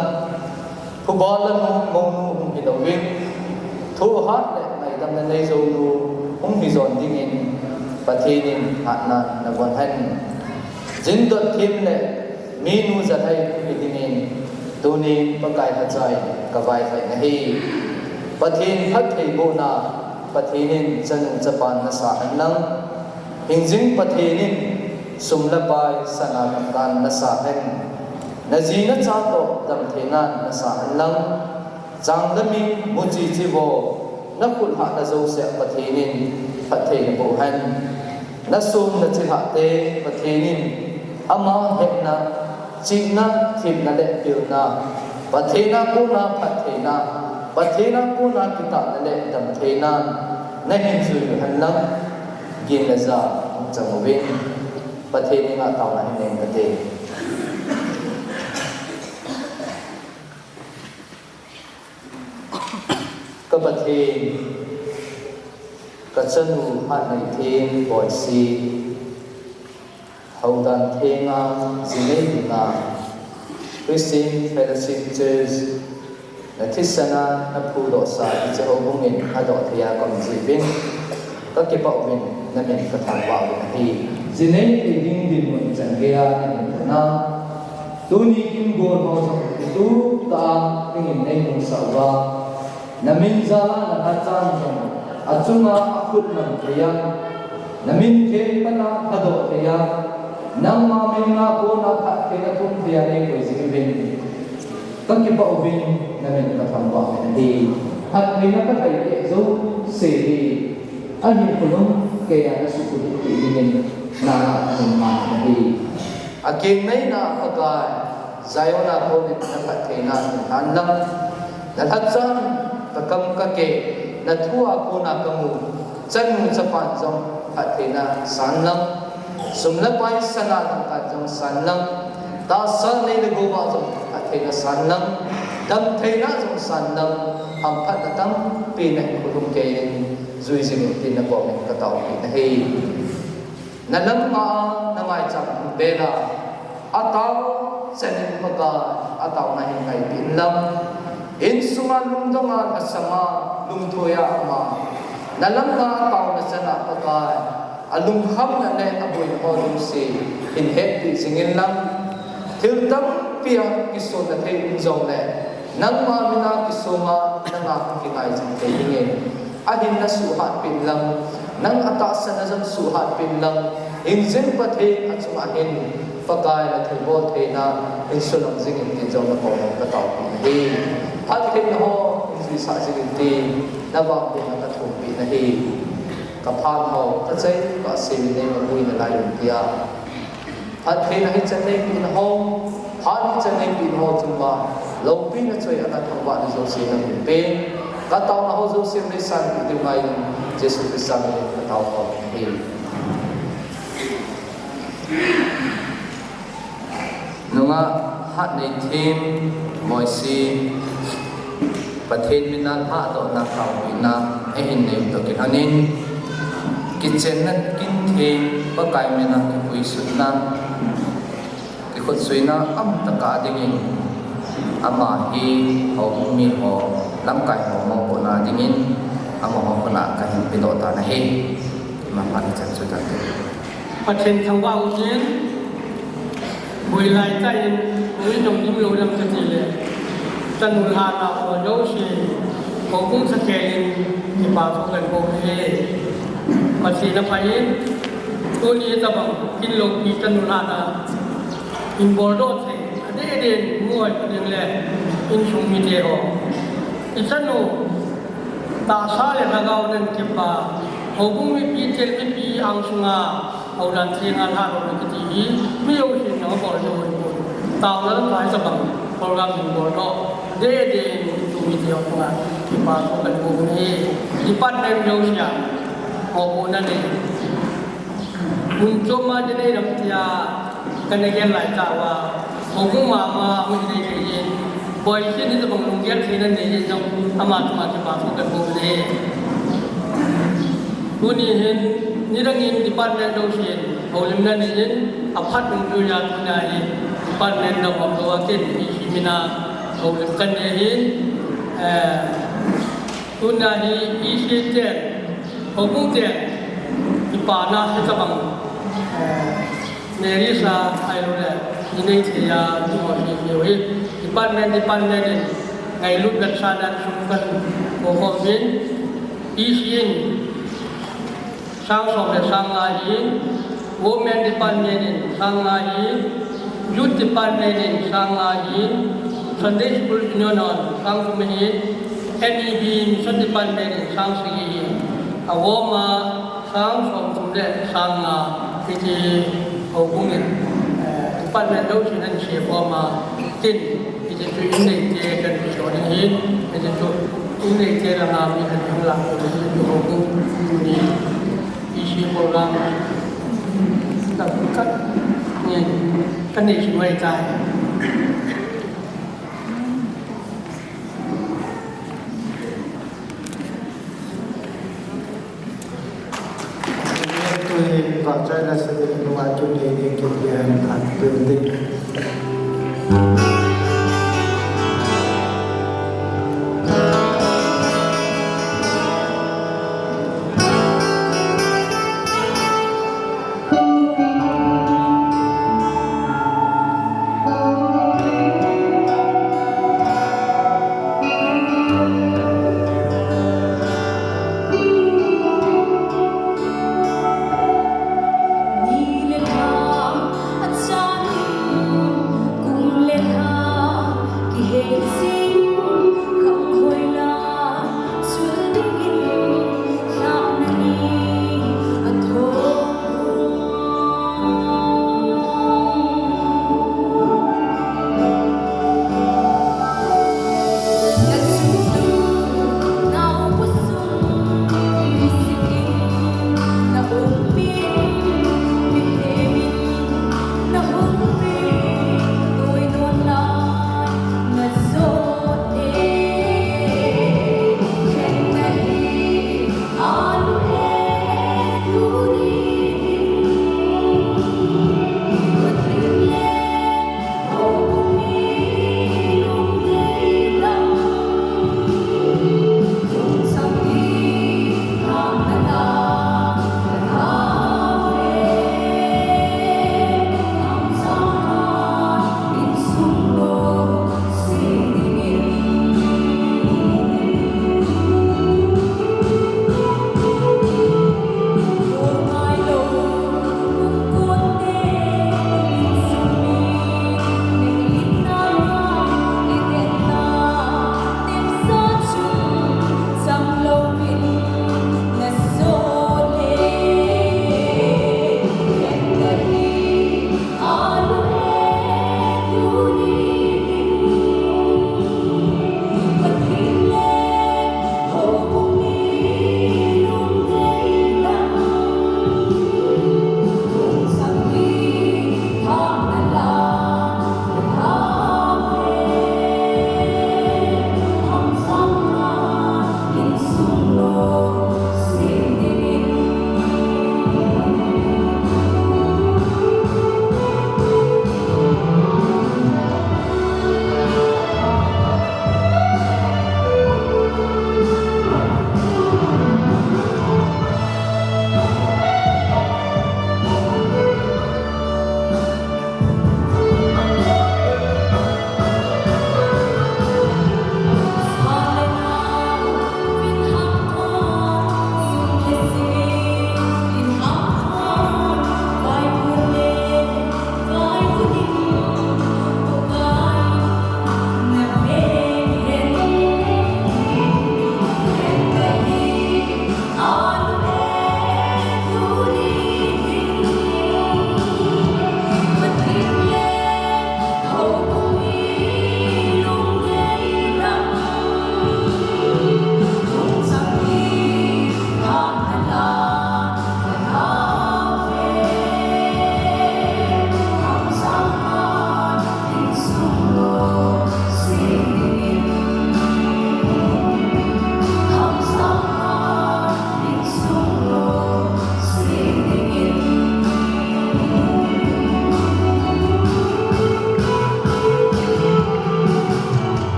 phuba lanu mounu hung hilouvin, thohhat le ngaidamna nei jounu hung hijon dingin Pathen in hatna nabon hen. Jindot them le minu jalhai hung hidingin tunin Pakai lhacha in kavailhai nahi. Pathen phattheibohna, Pathen in chanu chapan nasah hen lang, hingjing Pathen in sum le pai sana gam dan nasah hen. Naji nacha toh damtheinan nasah hen lang, chang le mi muchi chivo, nakhut hahna jousea Pathen in phatthei naboh hen. Nasum nachilhahte Pathen in ama hetna, chihna, themna le pilna, Pathen a kona phattheina, Pathen a kona kitahna le damtheina nahin jui u henlang, gin le ja hung chang uvin, Pathen henga taona hin nei kate. Ka Pathen, ka chanu Hatneithem Boise, Houdan Thenga jinei dinga Christian Fellowship Church na thisan a na phudohsa hiche houbung in adoh thei a ka um jeh uvin, ka kipah uvin, na min ka thangvah uvin ahi. Jinei thei ding dinmun chan geiya na hin puna, tuni kin gol ho jong kituptah a dingin nei musah uva, na min jal a na lhachang jong achunga akhut mang thei a, na min theng pan a lhadoh thei a, nangma min a kona phattheina thum thei a nei koi jing uvin, ka kipah uvin, na min ka thangvah uvin ahi. Phattheina ka thei teh jouse hi ahin khulum keiya na sukhut dingin na ka thangvah uvin ahi. Akeng neina Pakai, Zion a konin na phattheina hin lhan lang, na lhachang, ka kam ka keh, na thu a kona ka mu, chanu chapan jong phattheina san lang, sum le pai sana dangka jong san lang, tahsa nei le gou a jong phattheina san lang, damtheina jong san lang, hamphatna tampi nahin khulum keiyin jui jingin tin na komin ka taopeh nahi. Na lam nga a na maicham hung bel a, atao chanin Pakai, ataona hin ngaipeh in lang. Insunga lungdong a, lhasam a, lungthoi a um a, na lam nga a taona chan a Pakai, alungkhamna le aboina ho jouse hin hetpeh jing in lang. Thil tampi a kisonna thei um jongle, nangma min a kisonga nanga hung kingai jing thei dingin, ahin na suhhatpeh in lang, nang a tahsan a jong suhhatpeh in lang, hingjing Pathen a chunga hin, Pakai, na thilbol theina hin sulang jingin tin jong na koma ka taopeh nahi. Phattheina ho hin juisah jingin tin na vangbohna ka thumpeh nahi. Ka phat ho, ka chei, ka sei, nei mapui nalai un tia. Phattheina hichan neipeh na ho, phat hichan neipeh na ho chunga loupina choi a na thangvahna jouse na hinpe. Ka taona ho jouse nei sanpeh diu ngaiyin, Jesu Christa min in ka taokhom ahi. Nungah Hatneithem Boise, Pathen min a lhadohna, taopehna eihin nei u toh kilhonin, kichenna, kintheng, Pakai min a kipuisutna, kikhutsuina umtah a dingin, ama hi houbung mi ho, lamkai ho mopohna dingin, amaho khut a kahin pedoh tan ahi. Ima phat ichan chu tante. Pathen thangvah u tin, boilai tah in, hung in jong dim lou dam kati le, chanu lhahna ho jouse, houbung sakhel in, kipa thu kahin bol e. Pathen apha in, tuni tabang, kin loupi chanu lhahna, hin boldoh thei, adeh deh in, mu hoi pa ding le, insung mite ho. I chanu, tahsa le lhagao nan kipa, houbung mipi, chel mipi angsunga, Houdan Thenga lhadohna kiti hi, mi jousen jong abol jou ahipoi. Taona lamkai tabang, program hin boldoh, adeh deh in, insung mite ho chunga, kipa thu kahin bol e. Department jouse a, mopohna nei. Mun chom a jinei lam tia, kana gel lai tah uva, houbung mama hung jinei thei in, Boise in hitabang lunggel theina nei in jong, ama chunga kipa thu kahin bol e. Tuni hin, nidang in department jousen houlimna nei in, aphat nungjui a tunia hi, department dang hom lou a ken, EC min a houlim kanei in, eh, tunia hi EC ten, houbung ten, kipana hitabang, eh, Mary sa, ahilou le, inei thei a, tu ho hi, hi, hi. Department, department in, ngailut vetsahnan sum kan, ko ko min, EC in, sang som le sang nga hi, Women Department in, sang nga hi, Youth Department in, sang nga hi, Sunday School Union in, sang thum hi, MEB Mission Department in, sang sagi hi, avom a, sang som thum le sang nga, hiche houbung in, eh, department jousen ana sekhom a, tin, hiche chu inei te kan kiso ding ahin, hiche chu Tuni te la na mi khat hung la ko ni ko ko ni isi program ta kat ni kan ni shi mai tai. Tui vahchoina sa ding nunga tuni ding kiti hen phat tui ding.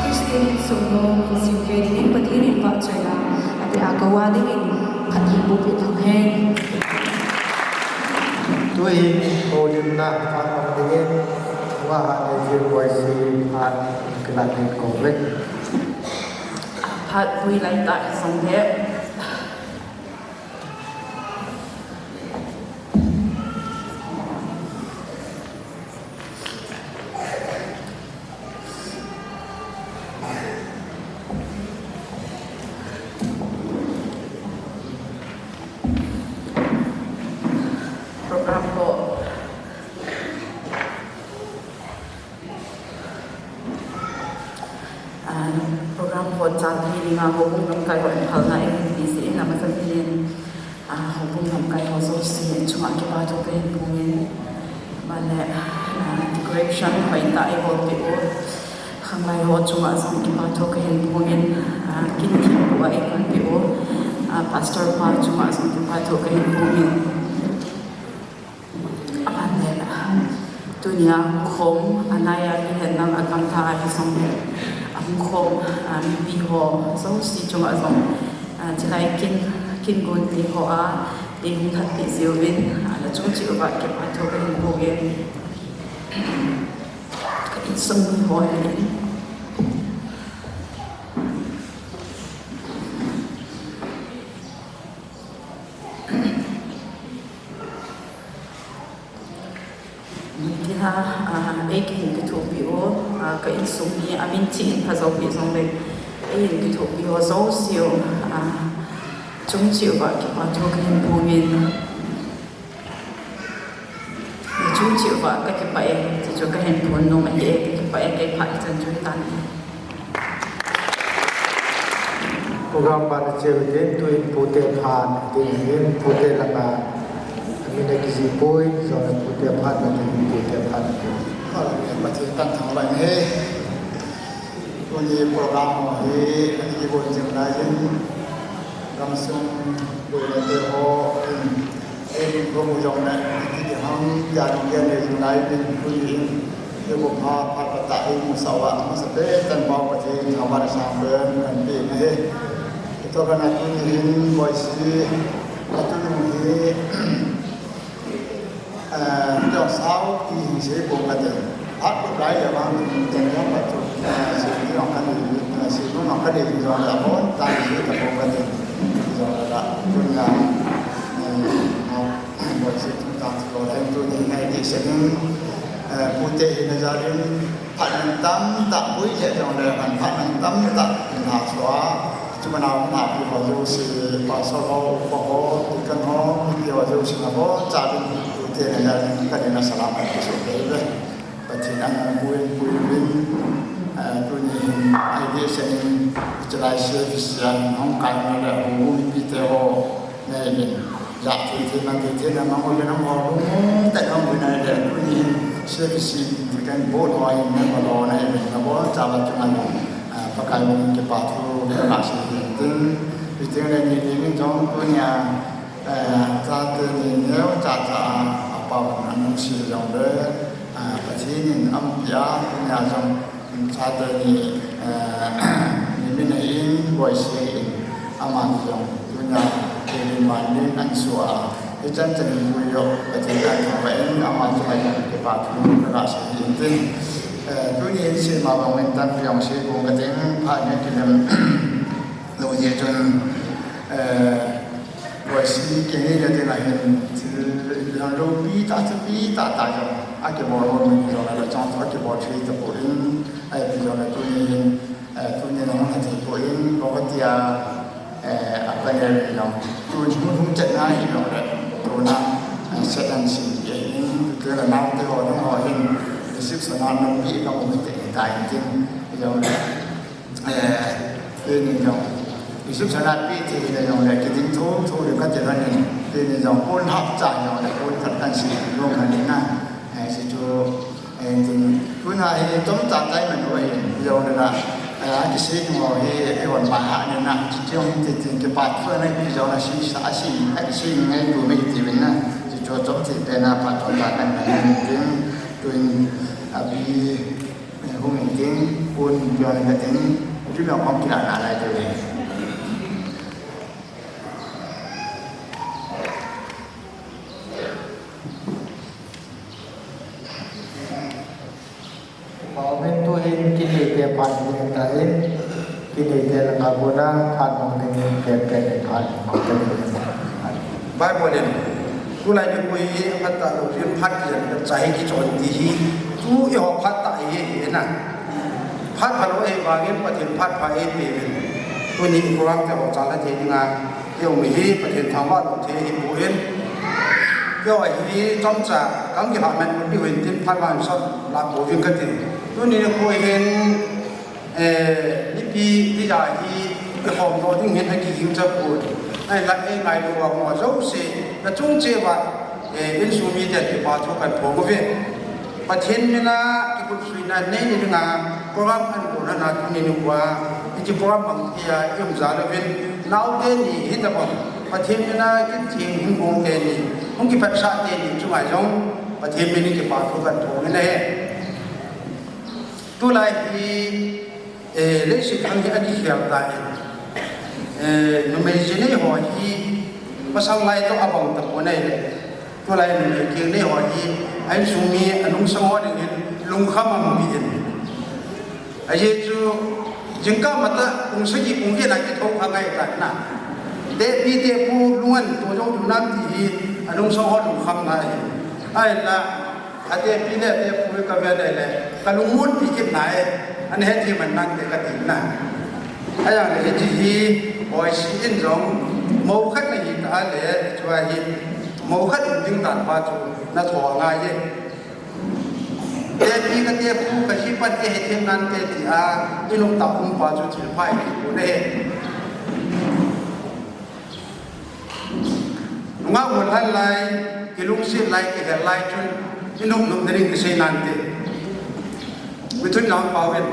Christian insung nom, insung kei dingin Pathen in vahchoina ati a kou a dingin phat hin boh peh tau hen. Tuhin houlimna phat dingin, Vaha Neji Boise phat kilah ding kou ve. Phat pui lai tah song he. Program ho, ah, program ho Sati dinga houbung lamkai ho in phalna eihin peh jeh in, amasapen in, ah, houbung lamkai ho jouse chunga kipathu kahin phong in, banle, ah, decoration hoitah a eibolpeh u, khanglai ho chunga jong kipathu kahin phong in, ah, kin thempu a eipanpeh u, ah, pastor pa chunga jong kipathu kahin phong in. Aban le, tunia hung khom, anai a hihen lang agamtha a hijongle, ahung khom, ah, mipi ho jouse chunga jong, ah, chulai kin, kin gon te ho a, eihung lhatpeh jeh uvin, ah, nachung cheh uva kipathu kahin phong e. Ka insung mi ho in. Tia, ah, eihin kithopi u, ah, ka insung mi, amin cheh in phajo pi jongle, eihin kithopi ho jouse u, ah, chung cheh uva kipathu kahin phong in. Chung cheh uva kakipah e, ti chu kahin phong nom ahi e, kakipah e, kei phat chan chu hitan e. Program ban a cheu ding, tuin pute phat ding hin, pute langa, amin akijih poi, jong le pute phat na ding, pute phat na ding. Pathen thangvah in ahi. Tuni program ho hi, ani kibol jing lai in, gamsung boina te ho, in, in, gomu jong le, in, in, ham, tia, in, in, in, lai, in, tuni in, in, ko pha, pha, pha, ta, in, mu, sa, wa, mu, sa, pe, tan, pau, Pathen, thangvah, sang, pen, kan, pe, na, he. Ito, kan, tuni in, boisi, atu, nung, hi, Eh, jong sao ti hi sei pon kate. Phat ko kai le bang tin jong phat chu, eh, sei ti jong kani, eh, sei jong kani jong le bon ta sei ta pon kate. Jong le la, tun ya, eh, mo, mo sei tu ta ko le tuni ngai ti sei, eh, pute hi na ja rin, Phat nang tamtah pui le jong le, phat nang tamtah in ha sua. Chu mana hung hapi ho jouse, pastor ho, upa ho, deacon ho, mipi ho jouse na ho, chavin pute na ya, ka ding na salam ka so ke le. Pathen in pui, pui vin, eh, tuni hin, I D S in, chulai C F C in, hung kai na le, hu mipi te ho, Nei, nei. Ja, thei, thei, mang, thei, thei, na, mang, oi, na, mang, oi, te, mang, oi, na, le, tuni, se, ki, si, kan, bo, lo, ai, na, ma, lo, na, le, na, bo, cha, la, tu, na, ah, Pakai, min, kipathu, ka, la, si, tin, tin, tin, le, ni, ni, ni, jong, tuni, ah, eh, cha, te, ni, neo, cha, cha, ah, apa, na, nung, si, jong, le, ah, Pathen, in, am, pia, tuni, ah, jong, Chate ni, eh, ni min a in, boisi a in, ama jong, tunia, tunin ban ding an sua, hichan chan in tui yo, Pathen kan thangvah in, ama chu mai kan kipathu, ka la sei in tin. Eh, tuni in sei ma bang in tan piang sei kong ka ding, pha ni kilem, lo ye chun, eh, Boisi, kini le ding a hin, thil, thil loupi tah, thupi tah tah jong, akibol ho min jong le chang, akibol thei tapon, ahi jong le tuni hin, eh, tuni na hung thei pon, ko tia, eh, a panel jong, tun hung hung chet na hi jong le, tuna, eh, set and scene hi hin, tu le nau te ho jong ho hin, reception a loupi ka mu te ta in tin, jong le. Eh, tuni jong. Isuk sana pi ti le jong le, kiding tho, tho le kati lani. Tuni jong, pon hap cha jong le, pon khat kan si, jong kan na. Eh, si chu, eh, tuni, tuna hi, tom ta tai man ho hi, jong le na. Eh, kisei jong ho hi, eh, hon ma ha ni na. Chi jong ti ti, kipathu na pi jong na si, sa si, kisei ngai tu me ti na. Si chu tom ti pe na, pa tom ta kan na, tin, tun, a pi, Hung in tin, pon in pion in ka tin, tu me kong kila na lai te ve. Pau min tu in kini te pan in ta in, kini te la ka bu na, pan mo te in, te te te pan mo te in. Bible in, tulai nikho hi phat tah lou, rin phat kijan ka chai kichon ti hi, tu eiho phat tah hi hi na. Phat phalou ahivangin Pathen phat pha eipeh uvin. Tuni program te ho chan la thei dinga, eiho mi hi Pathen thangvah lou thei hi pon. Eiho hi chomcha, kan kilhaman diu hin tin phat vang sot la pouvin ka tin. Tuni nikho hin, Eh, mipi tija hi, i khom doh ding hin a kihiu cha pon. Ai la e ngai lo wa mo jouse, na chung cheh uva, eh, insung mite kipa thu kan phong uve. Pathen mina kikutsuina nei ni dinga, program an kona na tuni nikho a, hiche program bang tia i um jal uvin, naote ni hitobang, Pathen mina kithing hung bong teni, hung kiphatsah teni chunga jong, Pathen mina kipa thu kan phong in ahi. Tulai hi, eh, leiset thang hi akikhel tan. Eh, numei ji nei ho hi, pasal lai toh abang tapon ahile. Tulai numei keng nei ho hi, a insung mi, a nungsang ho dingin, lungkham aum peh in. Ajeh chu, jingkah matah, pung sagi, pung get a kithou kha ngai tan na. Tehpi tehpu, lung an to jong ding nam ti hi, a nungsang ho lungkham na hi. Ahinla, Atepi le atepu ka ve dai le, ka lungmon pi kit nai, ana hethem man nante ka tin na. Ajang le hiche hi, Boisi in jong, mou khat nahi ta le, chua hi, mou khat um ding dan pa chu, na tho ngai e. Tepi ka tepu ka jipa te hethem nante tia, i lungtah um pa chu thil phai ti pu le. Nungah mun hal lai, kilungset lai, kihel lai chun, i nop nop na ding kisei nante. Mithun lang pau in.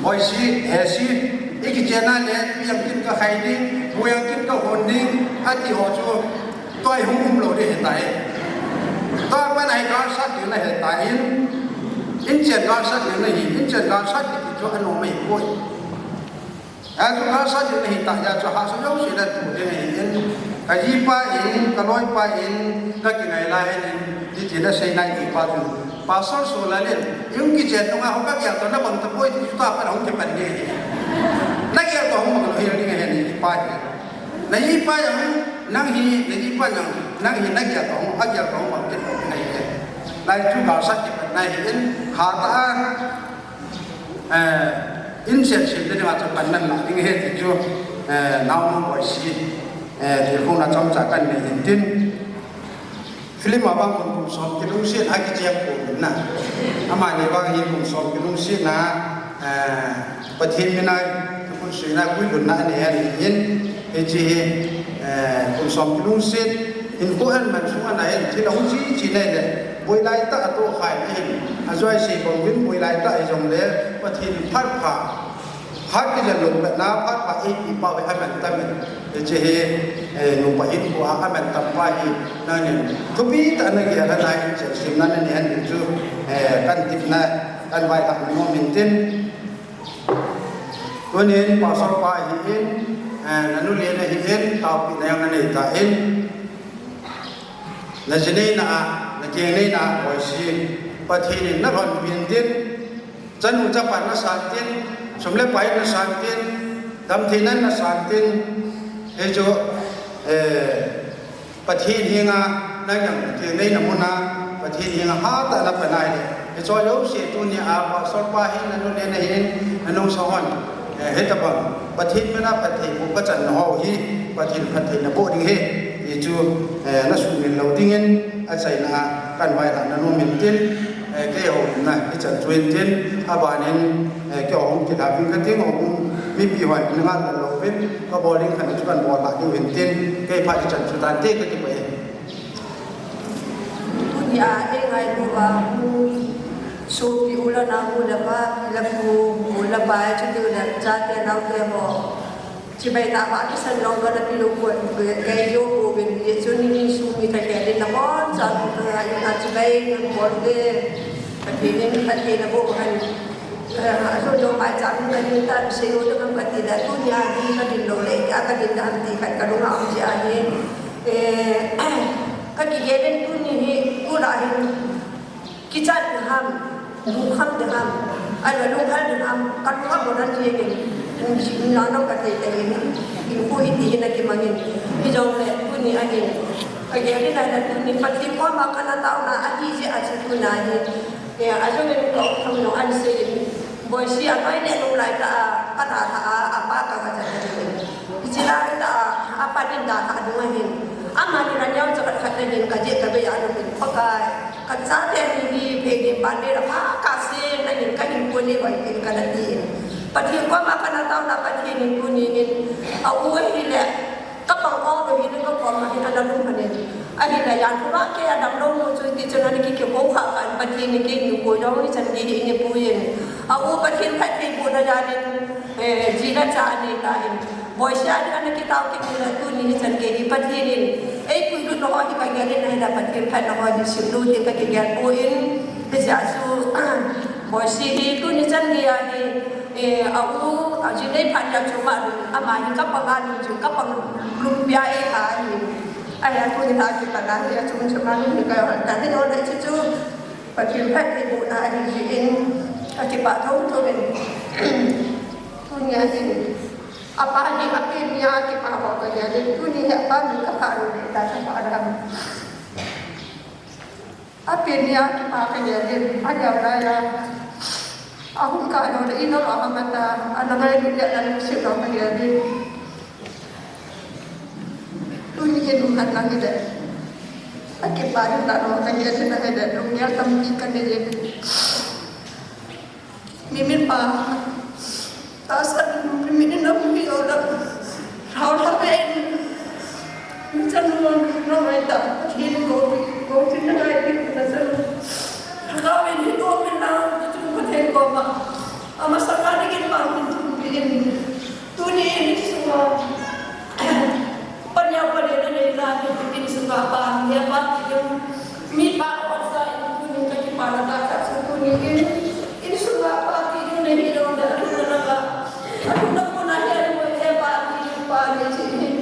Boisi, hesi, i kichen a le, tu jang kin ka khai ding, bu jang kin ka hon ding, ati ho chu, tua hi hung um lou ding ahitai. Tua pan a hi galsat ding na ahitai in, inchen galsat ding na hi, inchen galsat ding chu anom ahi poi. Achu galsat ding nahi ta, achu hahsa jouse na tu ding ahi in, ka jipa in, ka loipa in, ka kingai lai in, hitin asei nai tipa chu. Pastor Solal in, i hung kichen nunga hung ka gel to na bang tapoi ti chu tua pat hung kipan ding ahi. Na gel to hung bang lou hel ding ahi ni pa hi. Na jipa jong, nang hi, na jipa jong, nang hi na gel to hung, agel to hung bang kit ding ahi. Lai chu galsat kipan nai in, ha ta a, Eh, inchen sim le dinga chu panna la ding ahi ti chu, eh, naonu Boisi, eh, tilkhouna chomcha kan nei in tin. Film a bang kum som kilungset a kicheng kum na. Amani bang hi kum som kilungset na, eh, Pathen mina kikutsuina guilhunna anei ahi in. Hiche hi, eh, kum som kilungset, hinkho aman sunga na hin, thil ahung chi chi nei le, boilai tah a tohkhai na hin, ajouse bang uvin boilai tah hijongle, Pathen in phat pha, phat kijen lou pet na, phat pha eipe pa hi aman tam in. Hiche hi, eh, nupa hinkho a aman tam pa hi, nangin, thupi tah a na gel a na hin, chen sim na nei ahi chu, eh, kan tepna, kan vaihahna nom in tin. Tunin pastor pa ahi in, eh, nanu le nahi in, taopina jong nanei tan, na ji neina a, na keng neina a, Boisi, Pathen in nalhonpi in tin, chanu chapa nasan tin, sum le pai nasan tin, damtheina nasan tin, hichu, eh, Pathen henga, nang jong Pathen neina muna, Pathen henga hatah a na pan ahile. Hiche jouse tunia, pastor pa hin, nanu le nahin, nanung sahon. Eh, hitabang, Pathen mina phatthei boh kachan na ho hi, Pathen phattheina boh ding ahi, ti chu, eh, na sumil lou dingin, achaina a, kan vaihahna nom in tin, eh, keiho na, hichan chu in tin, abanin, eh, keiho hung kit a vin ka ding, hung mipi hon, na ngal lou vin, Ka bol ding khat chu kan bol lha diu hin tin, kei phat ichan chu tante ka kipah e. Tunia ei ngailu uva, sopi u le nao, u le pa, pi le pu, u le pa, chuti le chate naote ho. Chibai tah a kisan jong kana pe lou pon, kei jou pouvin, hichun insung mi khat khat in nabonchauvin ka ngai in, chibai nabol uve, Pathen in phatthei naboh hen. Eh, ajo jo maicham in kadin tan, sei u tah ham kati le, tunia hi kadin lou le, tia kadin ding ham ti khat kalung a um jeh ahi. Eh, kakigel in tuni hi, tulai hin, kichat ding ham, lungkham ding ham, ahilou le lunghel ding ham, kalung abon a jeng in, um jing in, nang nang kathei thei in, hinkho hiti hin akimang in, hijongle, tuni ahin, kagel in ahile tuni, Pathen koma kana taona ahi jeh a chu tuni ahi. Eh, ajong in ka um tham jong ahin sei in, Boisi a toilet um lai tah a, ka dalha a, apa ka kachat in. Hiche lai tah a, apa din dalha dung ahin. Amani na neocha khat khat na hin ka jeh ka bei a lum in, Pakai, ka chate ni hi phe din ban le la pha ka se na hin ka hin ko le bai in ka na ti in. Pathen koma kana taona Pathen in tuni hin, a u ahile, kapang o lo hin, kakoma hin ana lum hanin. Ahile, jan thuma kei a damlou mu chu, ti chun ana kikipah kha khan, Pathen in kei ni ko jong hichan gei hi eipui in. A u Pathen phattheibohna jal in, eh, ji le cha anei tan. Boise a ding ana kitao kit in, tuni hichan gei hi Pathen in eipui lut nau hi kagel in ahile, Pathen phatna ho hi simlou ding kakigel poi. Hijeh chun, Boise hi tuni chan gei a hi, eh, a u, a ji nei phat a chunga, ama hi kapang a lum chu, kapang lum pia e kha hi. Ahia tuni a kipat a hi, achung chunga lum hi ka, ka hi o le chu chu, Pathen phattheibohna ahi jeh in, kakipah thouthou in. Tuni a hin, apa hi apen nia kipah ho kagel in, tuni hi apa min kapah lou le ta, kapah dam. Apen nia kipah kagel in, aneo lai a. Ahung kah lou le, ino lo hamata, ana ngailut le, ana lungset lo kagel in. Tuni hin um han lang hile. Akipah in ta lo kagel in ahile, lunggel tampi kanei in. Mi mipa, tahsan mi min in amu hi o la, rao la ven. Mi chan mo, na ngai ta, Pathen ko, ko chin na ngai pi, na chan. Rao ven hi ko min na, tu Pathen koma. Amasa ka ni kin ma min tu pi in. Tuni in sunga. Pania pania na nei la, insunga pa, nia pa, ti jong. Mi pa, o sa, in tuni kakipana ta, ka su tuni in. Insunga pa, ti jong, nei hi jong, da, na la, na la, na la, na la, na la, pa, ti jong, pa, nei chi, in.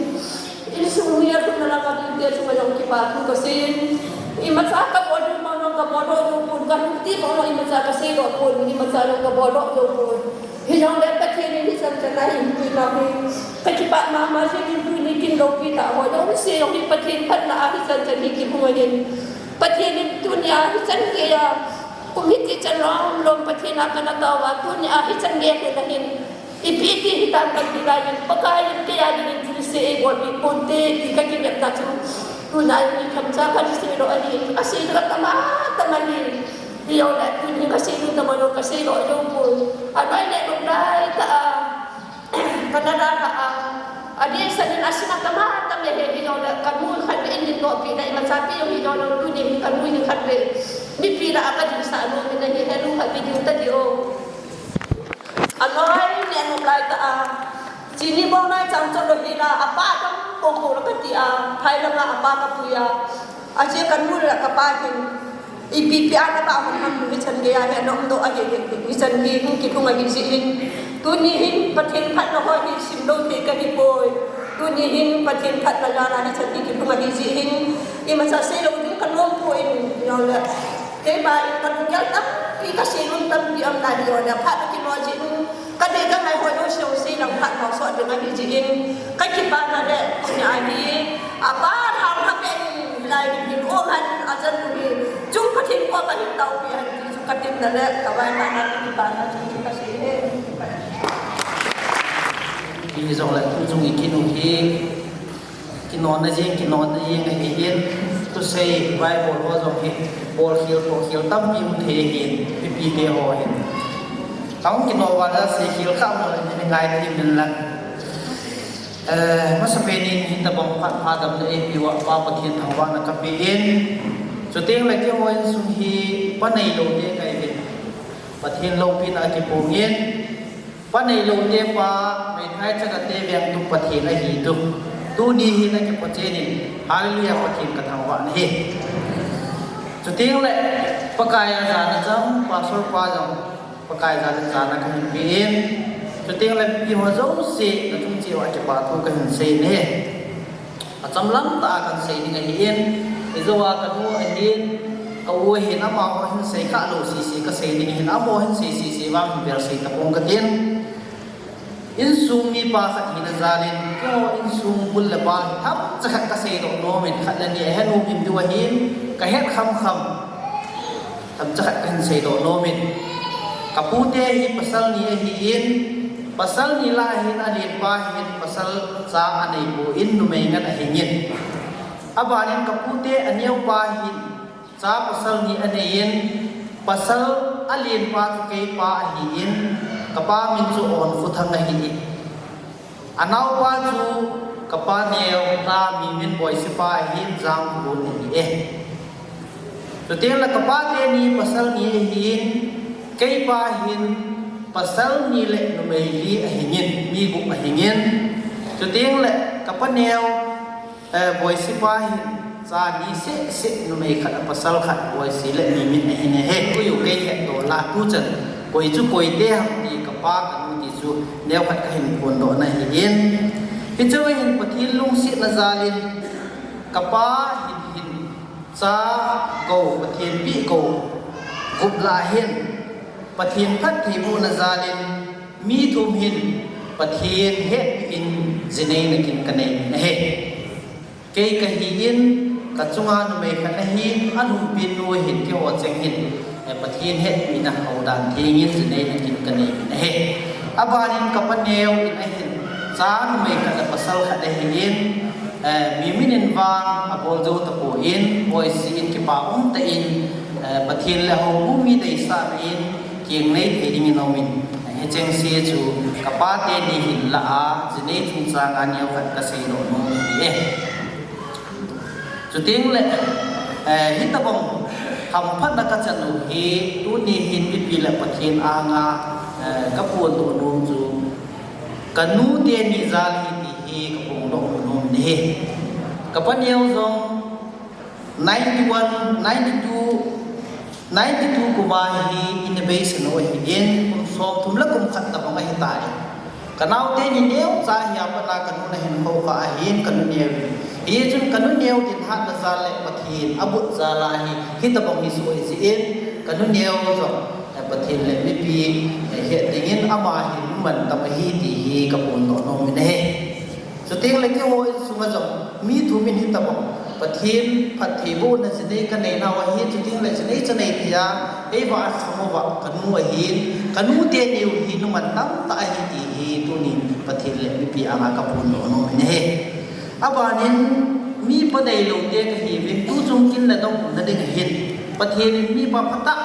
Insung nia, na la, pa, ti te, su ma jong kipa, tu ka sin. Imacha kabol, ma jong kabol, tu pun, ka tu ti, ma jong imacha kasei lo pun, imacha jong kabol, tu pun. Hijongle Pathen in hichan chan a hinpui nau hi, kakipah mama jing in, tuni kin loupi tah ho jouse jong hi Pathen phatna a hichan chan hi kihung ahin. Pathen in tuni a hichan gei a, kum hiti chan lom lom Pathen a kana tao a, tuni a hichan gei a hin ahin. Ipi ti hitam kati lai in, Pakai in kei a dingin thilse eibolpeh ponte ti kakinem ta chu. Tuna in mi themcha kasei lou ahi, asei lou tama tama hi. Hijongle tuni kasei lou tama lou kasei lou jou poi. Anoi le lou lai ta a. Canada ka a. Adeh sa in asina tama tama he hijongle kanu khat in ni toh pi na imacha pi jong hijongle tuni kanu ni khat ve. Mipi la a kading sa lou mi na hi he lou khat ve ding ta di o. Anoi ne nop lai ta a. Chini bong nai chang chang lo hi la, apa dam ko ko lo kati a, phai lama apa kapui a. Ache kanu le kapa hin. Ipi pi a napa hon ham hichan gei a hi anom doh ahi hi, hichan hi hung kilhung ahi jeh in. Tuni hin Pathen phatna ho hi simlou thei kahi poi. Tuni hin Pathen phatna jal a hichan hi kilhung ahi jeh in. Imacha seilou ding kanom poi in, jongle. Keima in kalunggel tampi, kasei lung tampi um nai jongle, phat kimo jeh in, kadei kangai ho jouse sei lang phat ho sot ding ahi jeh in, kakipana le, tuni a hi, apa thao ha pen, lai hin hin um han, achan u hi, chung Pathen koma hin taopi han ti chu katimna le, kavaipana, kakipana, chu chu kasei e. Hijongle, tu chung i kin u hi, Kinotna jeng, kinotna jeng ahi in, thusei, Bible ho jong hi, bolkhel, tolkhel tampi um thei ahi in, mipi te ho hin. Kahung kinot uva sei khel kha mo le, ni ngai thei min lang. Eh, masapen in, hitabang phat pha damna eipeh uva, Pa Pathen thangvahna kape in. Chuteng le keiho insung hi, pa neilou te kahi in. Pathen loupina kipung in. Pa neilou te pa, meithai chaga te veng tu Pathen ahi tu. Tuni hin akipo chen in, Hallelujah, Pathen kathangvah nahi. Chuteng le, Pakai a jana chang, Pastor pa jong, Pakai a jana kahin pe in. Chuteng le, mipi ho jouse, nachung cheh uva kipa thu kahin sei nahi. Achomlam tah a kahin sei ding ahi in, ijou a kanu ahin, ka u ahin, amaho hin sei kha lou sese kasei ding ahin, amaho hin sei sese vang hin bel sei tapong katin. Insung mipa khat hina jal in, keiho insung bul le bal hi themcha khat kasei doh nom in, khat le ni ahet nom in diu ahin, kahet kham kham. Themcha khat kahin sei doh nom in. Ka pute hi pasal ni ahi in, pasal ni lah a hin alen pa hin pasal cha anei poi in numei ngat ahi in. Aban in ka pute aneo pa hin cha pasal ni anei in, pasal alen pa chu kei pa ahi in, Kapa min chu Onkhothang ahi. Anaopa chu kapa neo ta mi min Boisipa ahin Jangkhon ahi e. Chuteng le kapa teni pasal ni ahin, keipa hin pasal ni le numei li ahingin, mi gup ahingin. Chuteng le kapa neo, eh, Boisipa hin cha ni seh seh, numei khat a pasal khat, Boisi le mi min ahin e. He, koi u kei hetdoh la tuchan koi chu koite ham ti kapa kanu ti chu neokhat kahin phondoh na ahin. Hichu hin Pathen lungsetna jalin kapa hin hin cha kou, Pathen peh kou gup lah hin Pathen phattheibohna jalin mi thum hin Pathen hetpeh in jinei nakin kanei in ahi. Kei kahin, kachunga numei khat ahin, alhumpi nu ahin, keiho cheng hin, eh, Pathen hetpehna houdan thengin jinei nakin kanei in ahi. Abanin kapa neo in ahin, cha numei khat le pasal khat ahin, eh, mi min in vang abol jou tapon, Boisi in kipa umtah in, eh, Pathen le houbung mi deisahna in, kinei thei dingin aumin, hicheng se chu kapa teni hin lah a, jinei chungchang a neokhat kaseidoh nom ahi e. Chuteng le, eh, hitobang hamphatna kachan u hi, tuni hin mipi le Pathen anga, eh, kaphondoh nom chu, kanu teni jal ahi ti hi kaphondoh nom ahi. Kapa neo jong, ninety-one, ninety-two, ninety-two kum a hi ina beisei u ahin, kum somthum le kum khat tabang ahitai. Kanao teni neocha hi apat a kanu nahin khoukhah ahin, kanu neo. Hichun kanu neo dinhatna jal le Pathen abut jal a hi, hitobang hi soh ahi jeh in, kanu neo jong, eh, Pathen le mipi, eh, het dingin ama hin mantam ahi ti hi kaphondoh nom in ahi. Chuteng le keiho insunga jong, mi thum in hitobang Pathen phattheibohna jinei kanei nau ahi, chuteng le jinei chanei thei a, eivah a sum uva kanu ahin, kanu teni u hi numan tamtah ahi ti hi, tunin Pathen le mipi anga kaphondoh nom in ahi. Abanin, mipa neilou te kahiuvin, tuchung kin le dong umna ding ahin, Pathen in mipa phatah,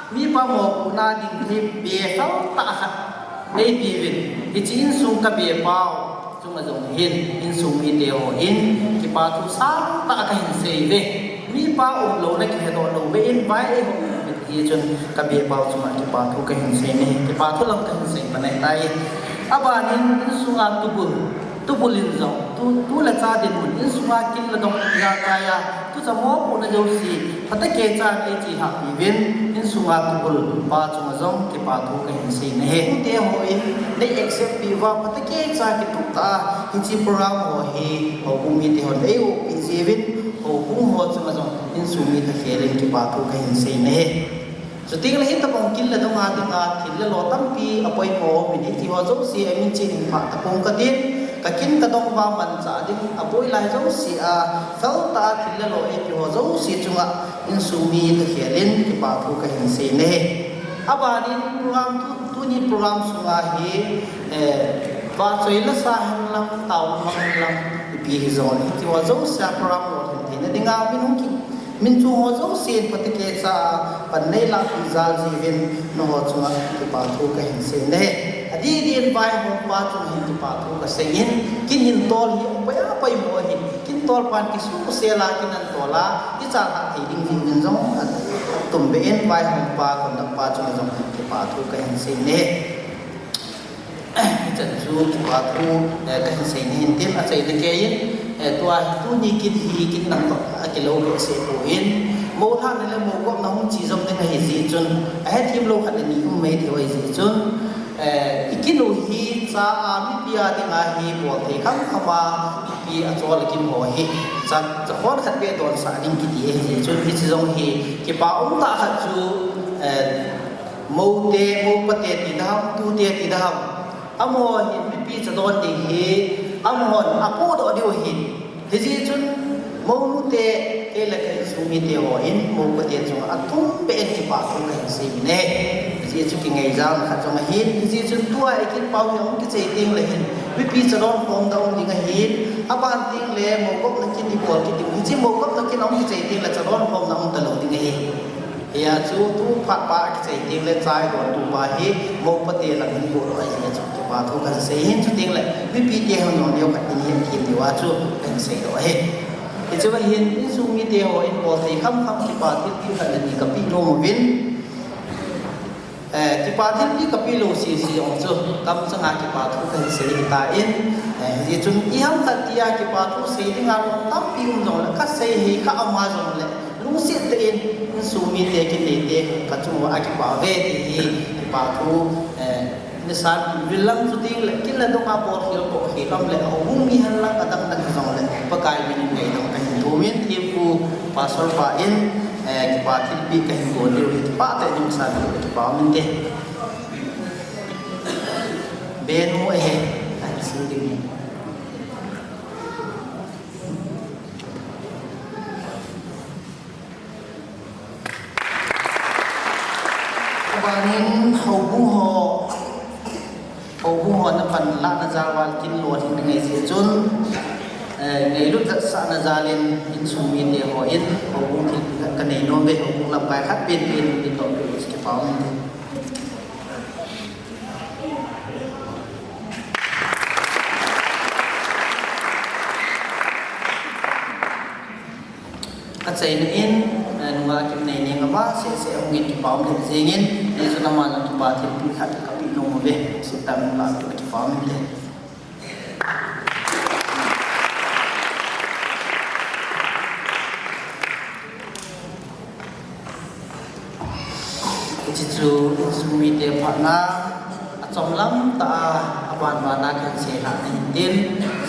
mipa mopohna ding thei pe feltah khat eipeuvin, hiche insung kabepa u chunga jong hin, insung mite ho hin, kipa thu sangtah kahin sei uve. Mipa umlouna kihedoh lou ve in, vai eihou uvin, hichun kabepa u chunga kipa thu kahin sei in ahi, kipa thu lang kahin sei pan ahitai. Abanin insunga tubul, tubul in jong, tu, tu le cha dinmun, insunga kin le dong ijakai a, tucha mopohna jouse, phatah keicha in eichelhah piuvin, insunga tubul pa chunga jong kipa thu kahin sei in ahi. Te ho in, nei accept peh uva, phatah keicha kitup tah a, hiche program ho hi, houbung mite hon eiupi jiuvin, houbung ho chunga jong, insung mi thakhel in kipa thu kahin sei in ahi. Chuteng le hitobang kin le dong a dinga thil le lo tampi apoimo umin, hitiho jouse amin chen in phah tapong katin, kakin kadong uva manchah ding aboi lai jouse a, feltah a thil le lo eipeho jouse chunga insung mi thakhel in kipa thu kahin sei in ahi. Abanin program tu, tuni program sunga hi, eh, vahchoi lasa henlang, taona mang henlang, ipi hijongle, hitiho jouse a program lolhin theina dinga min hung ki Min chung ho jouse in phatah keicha a pan neilah peh jal jiuvin nangho chunga kipa thu kahin sei in ahi. Adih dih in vaihompa chunga hin kipa thu kasei in, kin hin tol hi apoi apoi mo ahin, kin tol pan kisuse la kin an tol a, ichalhah thei ding jiuvin jong atum beh in vaihompa, conductor pa chunga jong kipa thu kahin sei in ahi. Hichan chu kipa thu, eh, kahin sei nahin tin, achaina keiyin, eh, tua hi tuni kin hi kin nang toh akilou behseh poi, mou lhahna le mou gopna hung che jom ding ahi jeh chun, ahethem lou khat le ni um mai thei ahi jeh chun, eh, ikin u hi cha a mipi a dinga hi bol thei kham kham a, mipi achol akin ho hi cha, chakhon khat beh donsah ding kiti ahi jeh chun, hiche jong hi kipa umtah khat chu, eh, Mou te, mou pa te ti dam, tu te ti dam. Amaho hin mipi chadon ding hi, amahon apohdoh diu ahin. Hijeh chun, mounu te, kei le ka insung mite ho hin, mou pa te chunga athum beh in kipa thu kahin sei in ahi. Hijeh chun kingaijam khat jong ahin. Hijeh chun tua ikin pau hi ahung kichai teng le hin, mipi chadon khom ding ahin. Aban teng le, mou gopna kin ibol kit ding. Hiche mou gopna kin ahung kichai teng le, chadon khomna um talou ding ahi. Hia chu tu phat pa kichai teng le chai don tu pa hi mou pate lang hin bol ahi chu kipa thu kan sei hin chu teng le mipi te hon neo khat in hin thim diu a chu kan sei lo ahi. Hichu ahin insung mite ho in bol thei kham kham kipa thilpi khat le ni ka pi nom uvin. Eh, kipa thilpi ka pi lo si si jong chu, kam changa kipa thu kan sei hi ta in, eh, hi chun i ham khat tia kipa thu sei dinga lom tampi um jong le, ka sei hi ka ama jong le, lungset te in, insung mite kinei te, ka chung a kipa ve ti hi, kipa thu, eh, ni san vil lang chu ding le, kin le dong a bol khel ko khel lam le, a hung mi han lang a dang dang jong le, Pakai min in ngaidam ka hin thum in, thempu, Pastor pa in, eh, kipa thilpi ka hin bol diu hi, kipa te jong sa diu, kipa min te. Ben mu e he, ai, sing ding. Abanin, houbung ho, houbung ho na pan la na jal val kin lo hin ngai si chun, eh, ngailut jat sa na jal in, insung mite ho in, houbung thilpi khat ka nei nom ve, houbung lamkai khat pen pen in to pe kipa min te. Ka chaina in, eh, nunga kim nei ning ama se se hung in kipa um le jing in, ni su na ma na kipa thilpi khat ka pi nom ve, se tam la kipa um le. Hichu insung mite phatna a chomlam ta a, a ban ban a kan sei la ni tin,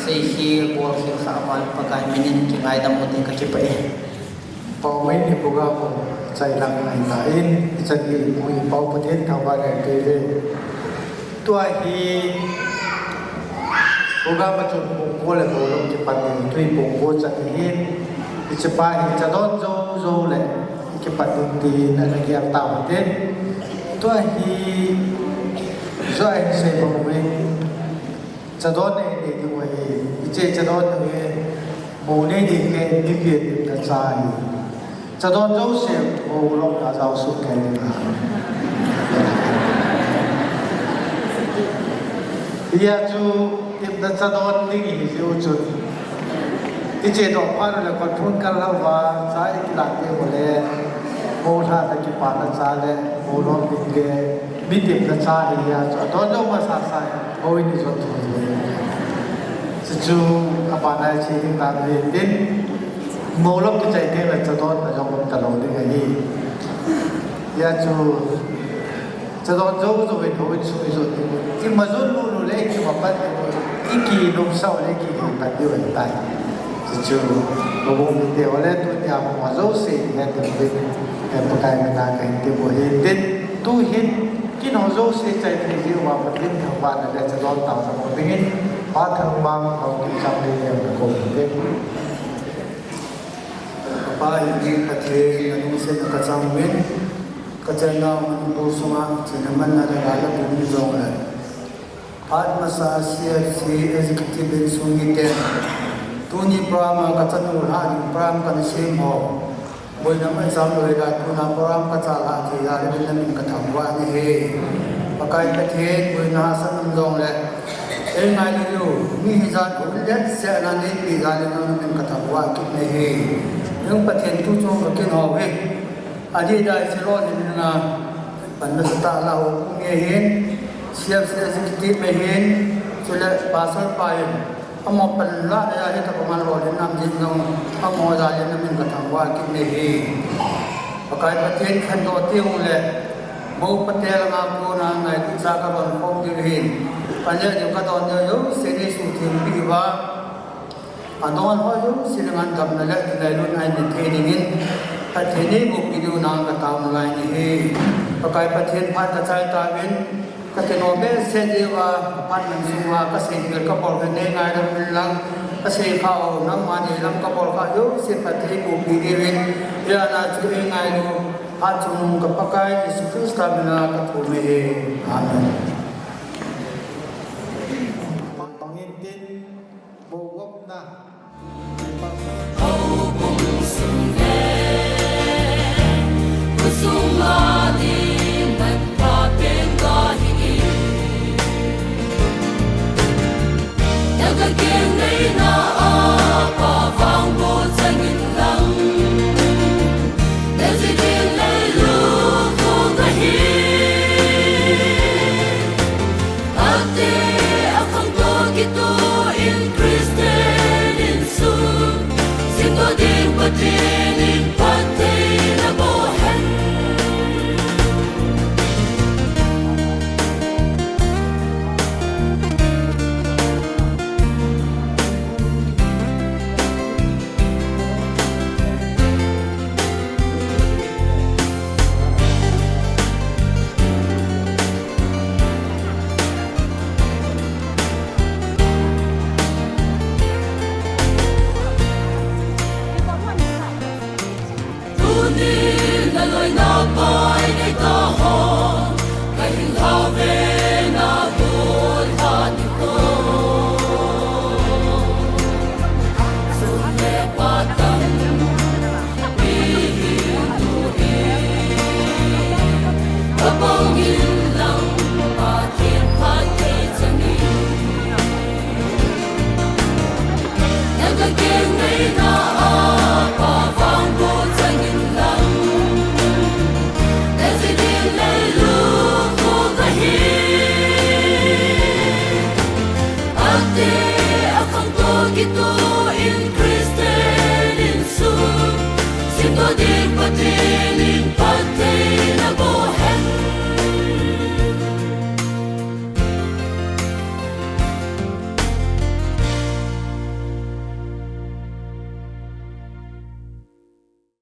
sei hi bol hi kha a ban Pakai min in kingaidam u te ka kipah e. Paumei ni program chai lang ngai ta in, i chan i pu i pau Pathen thangvah ngai te ve. Tua hi program a chun pung ko le ko lo kipat ding, tui pung ko chan hi, i chepa hi chadon jo jo le kipat ding ti na na gial ta ma te. Tua hi zo ai sei ba mo in, chadon nei nei ding wa hi, i che chadon nei, mo nei ding ke ni ke ding na cha hi. Chadon jouse, o lom na jao su kai ni na. Hia chu, tip na chadon ding hi jiu chun. I che do pa le kon thun kal la va, cha i kilat te ho le. Mo la na kipa na cha le, mo lom ding ke, mi tip na cha hi hia chu. Adon jo ma sa sa, o i ni jo thun thun. Chu chu, a pa na chi ding ta ni tin. Mo lom kichai teng le chadon na jong um ta lo ding ahi. Hia chu chadon jo jo in ho in sui jo ding. I ma jo lu lu le i ma pat ding. I ki nom sao le ki ki pat ding tai. Chu chu. Mo mo mi te ole tu nia mo jo se ni ha ding ding. E Pakai mina ka hin te mo hin tin. Tu hin kin ho jo se chai thei ji wa Pathen thangvah na le chadon tao na mo ding hin. Pa thangvah ho kin chang le ne ko te. Kapa hi Pathen, na lungsetna ka chang uvin, ka chenna Manipur sunga, chenna manna le la la pum jong le. Phat masa C F C executive in sung mite. Tuni program a ka chanu lha ding program ka na sem ho. Boina mai chang loi la tuna program ka cha lha thei a le na min ka thangvah ni he. Pakai Pathen, boina sa nam jong le. Ei ngai ni lu, mi hi jat ko le se na ni pi jat le na min ka thangvah kit ni he. Nang Pathen tu chong ka kin ho he. Adi dai se lo ni na. Pan na sa ta la ho ku nge hin. Siam se se kiti me hin. Chule pasal pa hin. Amo pan la le a hi ta ko man lo le nam jin jong. Amo ja le na min ka thangvah kit ni he. Pakai Pathen khandoh ti u le. Mo Patel nga ko na ngai tu cha ka ban khom ti hin. Ka le ni ka don ni yo se ni su thim pi va. Adon ho jouse le ngan gam na le, ngailut na in thei ding in, Pathen in eiboh peh diu na ka tao ngai ni he. Pakai Pathen phat ka chai tauvin, ka ti nom behseh diu va, ka phat nang sung va, ka sei vel ka bol ka nei ngai lam in lang, ka sei kha o, nangma nei lam ka bol kha jouse Pathen in eiboh peh diu in, hia na chu ei ngailu, phat chungnung ka Pakai Jesu Christa min a ka thum e. Amen. Bangin tin, Bogopna. Houbung sung le, khosung Loina pai nei ta ho, ka hin hao ve na bul ha ni ko. Sum le pa tam, mi hi tu hi. Ka pang in lang, Pathen phatthei chang in.